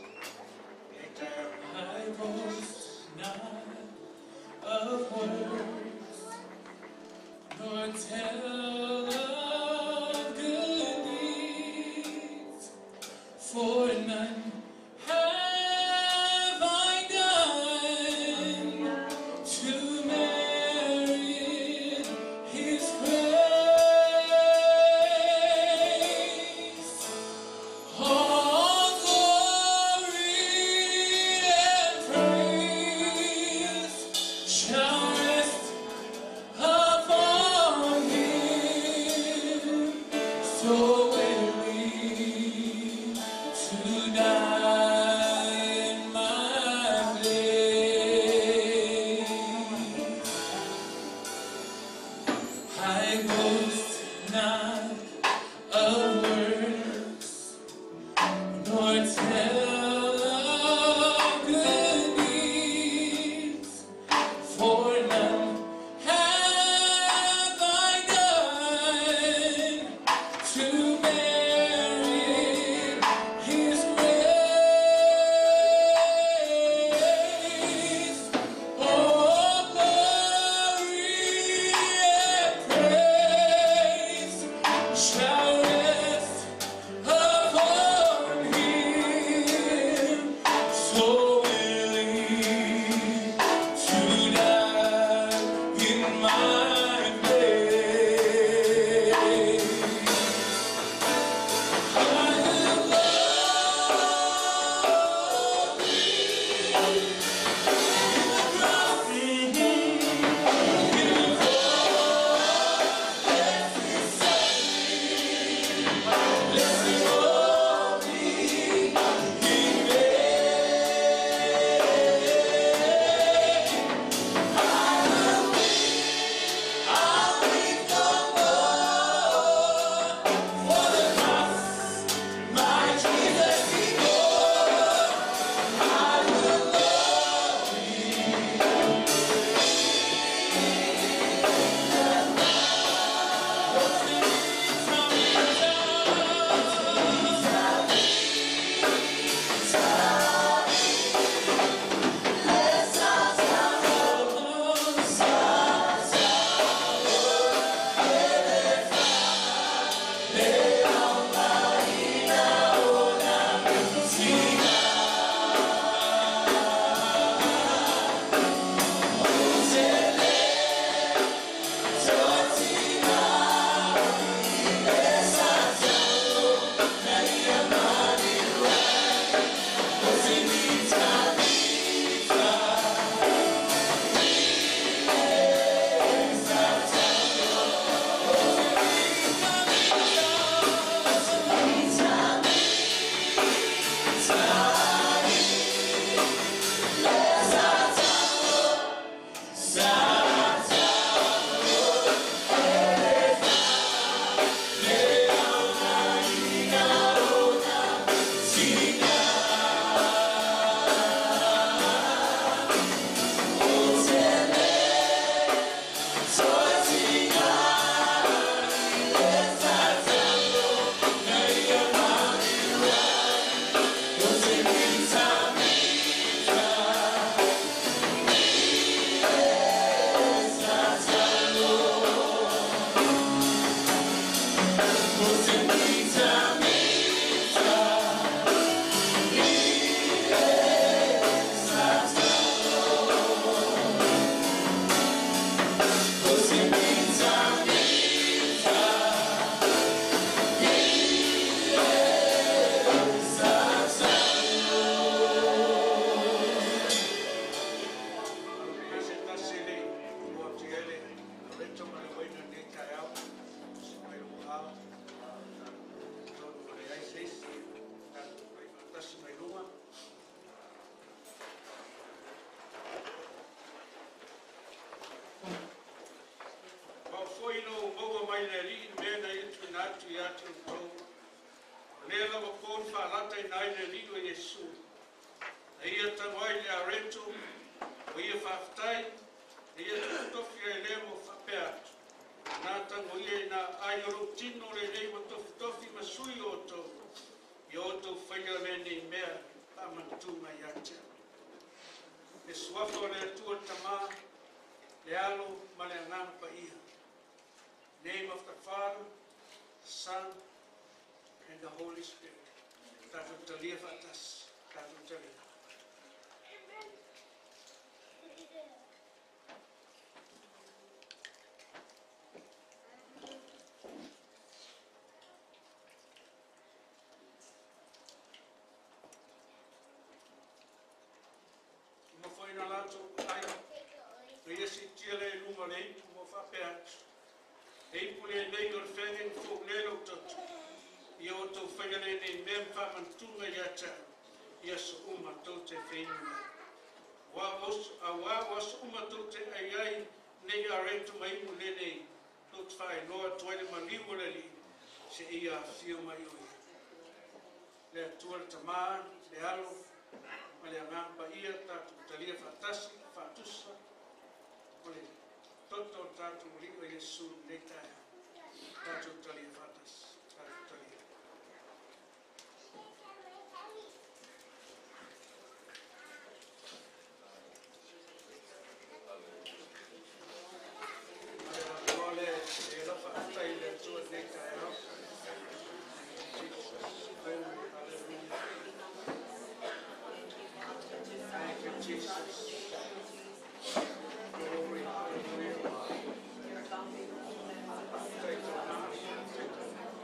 E taeao. I boast not of words, nor tell of good deeds, for none have I done to merit His grace. All glory and praise shall rest upon Him, so willing to die in my place. I boast not of works, nor tell of good deeds, for none have I done to merit His grace. All glory and praise Foi ina ou maua mai le Alii le mea na ia tuuina atu ia te outou, o lea lava po na faalataina ai le Alii o Iesu. Na ia tago ai le areto, ua ia faafetai, na ia tofitofi ai lea ma faapea atu, “Na tagoia ina ai o lou tino lenei ua tofitofi ma sui o outou, ia outou faia lenei mea faamanatuga ia te au.” Le suafa o le Atua le Tamā, le Alo ma le Agaga Paia. Name of the Father, the Son, and the Holy Spirit. Tatou talia faatasi. Tatou talia. Uma foi na latou ai, na ia siitia lea i luga o le ipu ma faapea atu, “E ipu lenei o le feagaiga fou lea lou toto. Ia outou faia lenei mea ma faamanatuga ia te au, i aso uma tou te feinu ai. Auā o aso uma tou te ai ai nei areto ma inu lenei, tou te faailoa atu ai le maliu o le Alii, seia afio mai o ia.” Le Atua le Tamā, le Alo, ma le Agaga Paia, tatou talia faatasi, faatusa o le toto o tatou Alii o Iesu lenei taeao. Tatou talia faatasi. Tatou talia. Ma le e la faafetai i le Atua lenei taeao. Jesus, glory, hallelujah. Thank you, Jesus. Glory, hallelujah. Faafetai Tamā, faafetai Tamā.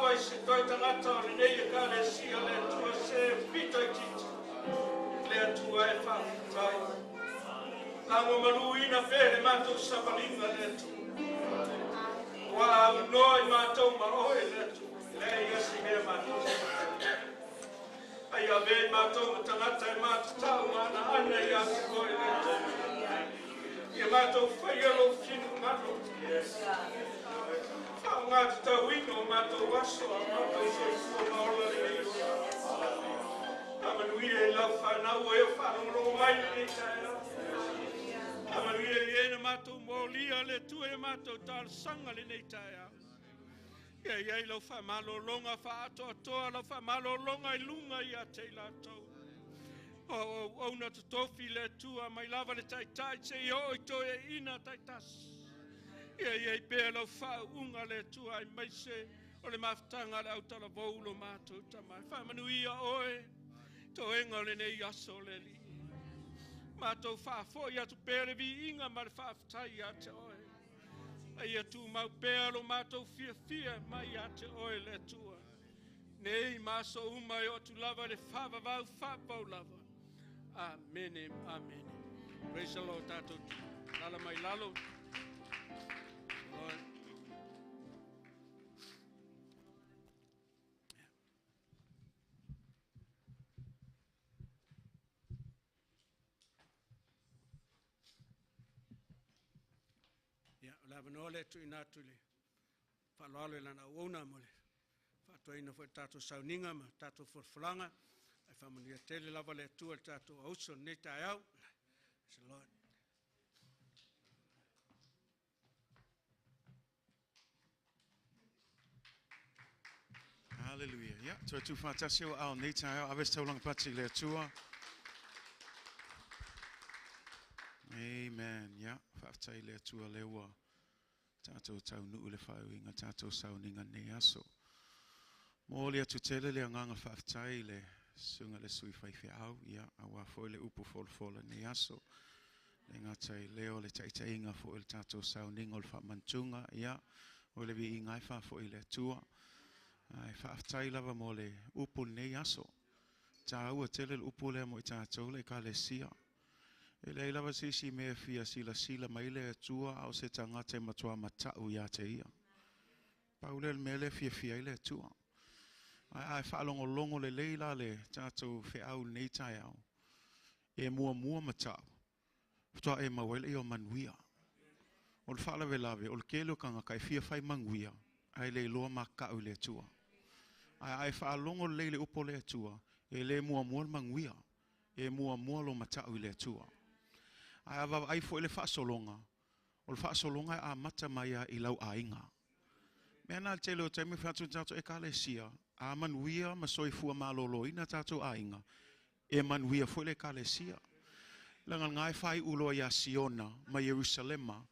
lava i se toe tagata o lenei Ekalesia le Atua se pito itiiti. Le Atua e faafetai. Lagomaluina pea le matou savaliga le Atua. Ua aunoa i matou ma oe le Atua. E leai ia se mea matou te faatalia. Ai avea i matou ma tagata e matatau ma anaana ia te oe le Atua. Ia matou faia lou finagalo. Faaaogatatauina o matou aso a matou soifua ma ola lenei ola. Faamanuia i lau fanau o e o faalogologo mai lenei taeao. Faamanuia i e na matou molia le Atua i a matou talosaga lenei taeao. Ia i ai lau faamalologa faaatoatoa, lau faamalologa i luga ia te i latou. O auauna totofi le Atua mai lava le taitai seia oo i toeaiina taitasi. Ia i ai pea lau faauuga le Atua aemaise o le mafutaga a le autalavou lo matou tama. Faamanuia oe toega o lenei aso o le Alii. Matou faafoi atu pea le viiga ma le faafetai ia te oe. A ia tumau pea lo matou fiafia mai ia te oe le Atua. Nei ma aso uma e oo atu lava i le faavavau faavavau lava. Amene, amene. Praise the Lord, tatou lala mai lalo. Lord. Ia, o le avanoa lea e tuuina atu i le faaaloalo i lana auauna mo le faatoeaina foi o le tatou sauniga ma tatou folafolaga. Ae faamanuia tele lava le Atua i le tatou auso i lenei taeao. Praise the Lord. Hallelujah. Ia, toe tuufaatasi ou aao i lenei taeao, ave se taulaga pati i le Atua. Amen. Ia, faafetai i le Atua lea ua tatou taunuu i le faaiuina tatou sauniga lenei aso. Momoli atu tele le agaga faafetai i le susuga i le sui faifeau, ia, aua foi le upu folafola i lenei aso. Le gata i lea o le taitaiga foi o le tatou sauniga o le faamantuga, ia, o le viiga e faafoi i le Atua. Ae faafetai lava mo le upu i lenei aso. Taua tele le upu lea mo i tatou le Ekalesia. E leai lava se isi mea e fia silasila mai le Atua a o se tagata e matua matau ia te ia. Pau lea o le mea lea e fiafia ai le Atua. Ae a e faalogologo lelei la le tatou feau i lenei taeao, e muamua matau, faatoa e maua ai le ia o manuia. O le faalavelave, o le tele o tagata e fia fai manuia, ae le iloa maka'u i le Atua. Ae a e faalogo lelei i le upu a le Atua, e le muamua le manuia, e muamua lo mata'u i le Atua. Ae a vaavaai foi i le faasologa, o le faasologa e amata mai lava i lau aiga. Mea na le tele o taimi fai atu i tatou Ekalesia, a manuia ma soifua maloloina tatou aiga, e manuia foi le Ekalesia. Leaga lena e faaiu loa ia Siona ma Ierusalema,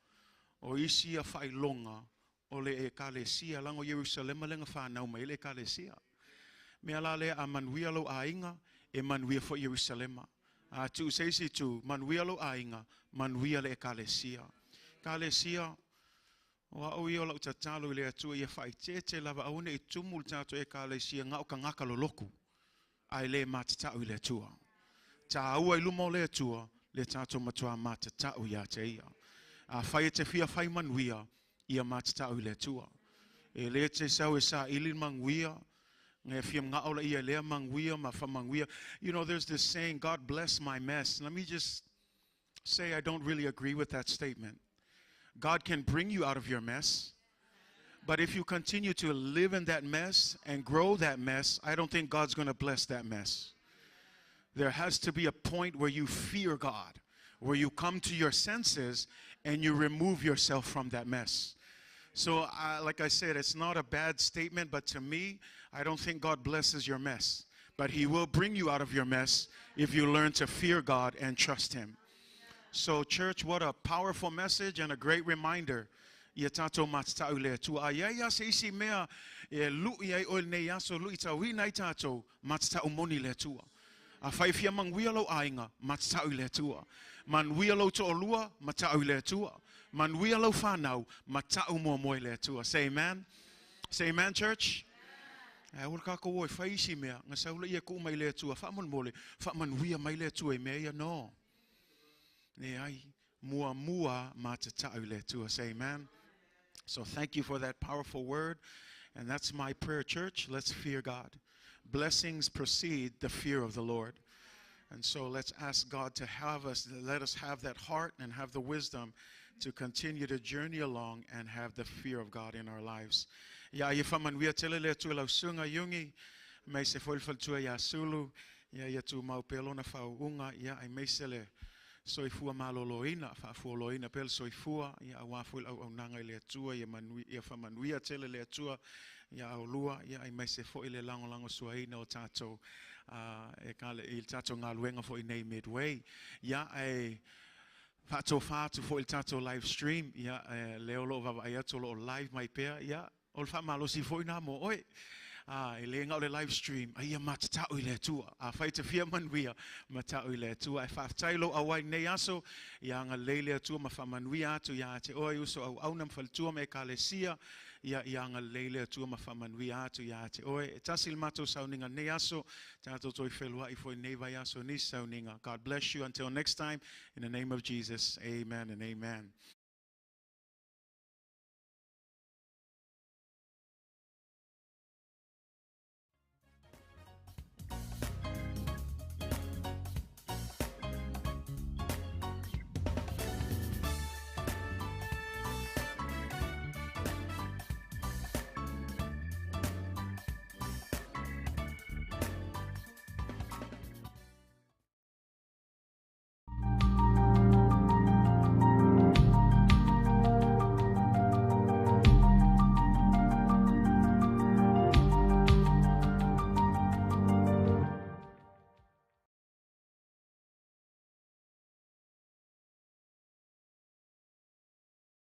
o isi ia faailoga o le Ekalesia, leaga o Ierusalema lea na fanau mai ai le Ekalesia. Mea la lea, a manuia lou aiga, e manuia foi Ierusalema. A tuu se isi itu, manuia lou aiga, manuia le Ekalesia. Ekalesia, o au ia o lau tatalo i le Atua ia faaeteete lava, aua ne i tumu le tatou Ekalesia na o tagata lolotu, ae le matatau i le Atua. Taua i luma o le Atua le tatou matua matatau ia te ia. Afai e te fia fai manuia, ia matatau i le Atua. E le te sau e saili le manuia, ngai fia manao la ia lea manuia ma faamanuia. You know, there's this saying, God bless my mess. Let me just say I don't really agree with that statement. God can bring you out of your mess. But if you continue to live in that mess and grow that mess, I don't think God's going to bless that mess. There has to be a point where you fear God, where you come to your senses and you remove yourself from that mess. So, like I said, it's not a bad statement, but to me, I don't think God blesses your mess. But He will bring you out of your mess if you learn to fear God and trust Him. So, church, what a powerful message and a great reminder. Ia tatou matatau i le Atua. A i ai lava se isi mea e lui ai oe i lenei aso, luitauina ai tatou, matatau moni i le Atua. Afai e fia manuia lou aiga, matatau i le Atua. Manuia lou toalua, matau i le Atua. Manuia lau fanau, matau muamua i le Atua. Say amen. Say amen, church. Ae aua le tatou o e fai isi mea, ona sau lea e tuu mai le Atua, faamolemole, faamanuia mai le Atua i mea ia. No. Leai, muamua matatau i le Atua. Say amen. So thank you for that powerful word. And that's my prayer, church. Let's fear God. Blessings precede the fear of the Lord. And so let's ask God to have us, let us have that heart and have the wisdom to continue to journey along and have the fear of God in our lives. Ia ia faamanuia tele le Atua i lau susuga Iugi, aemaise foi le faletua ia Sulu, ia ia tumau pea lona faauuga, ia aemaise le soifua maloloina, faafualoina pea le soifua, ia aua foi le auaunaga i le Atua, ia manuia, ia faamanuia tele le Atua ia aulua, ia aemaise foi le lagolagosuaina o tatou e kale i le tatou galuega foi nei Midway. Ia ae faatofa atu foi le tatou live stream, ia lea o loo vaavaai atu o loo live mai pea, ia o le faamalosi foi na mo oe. E le na o le live stream, a ia matatau i le Atua. Afai e te fia manuia, matau i le Atua. E faafetai lou auai nei aso, ia agalelei le Atua ma faamanuia atu ia te oe uso auauna ma faletua ma ekalesia, ia ia agalelei le Atua ma faamanuia atu ia te oe. E tasi le matou sauniga nei aso, tatou toe feluai foi nei vaiaso ni sauniga. God bless you until next time. In the name of Jesus, amen and amen.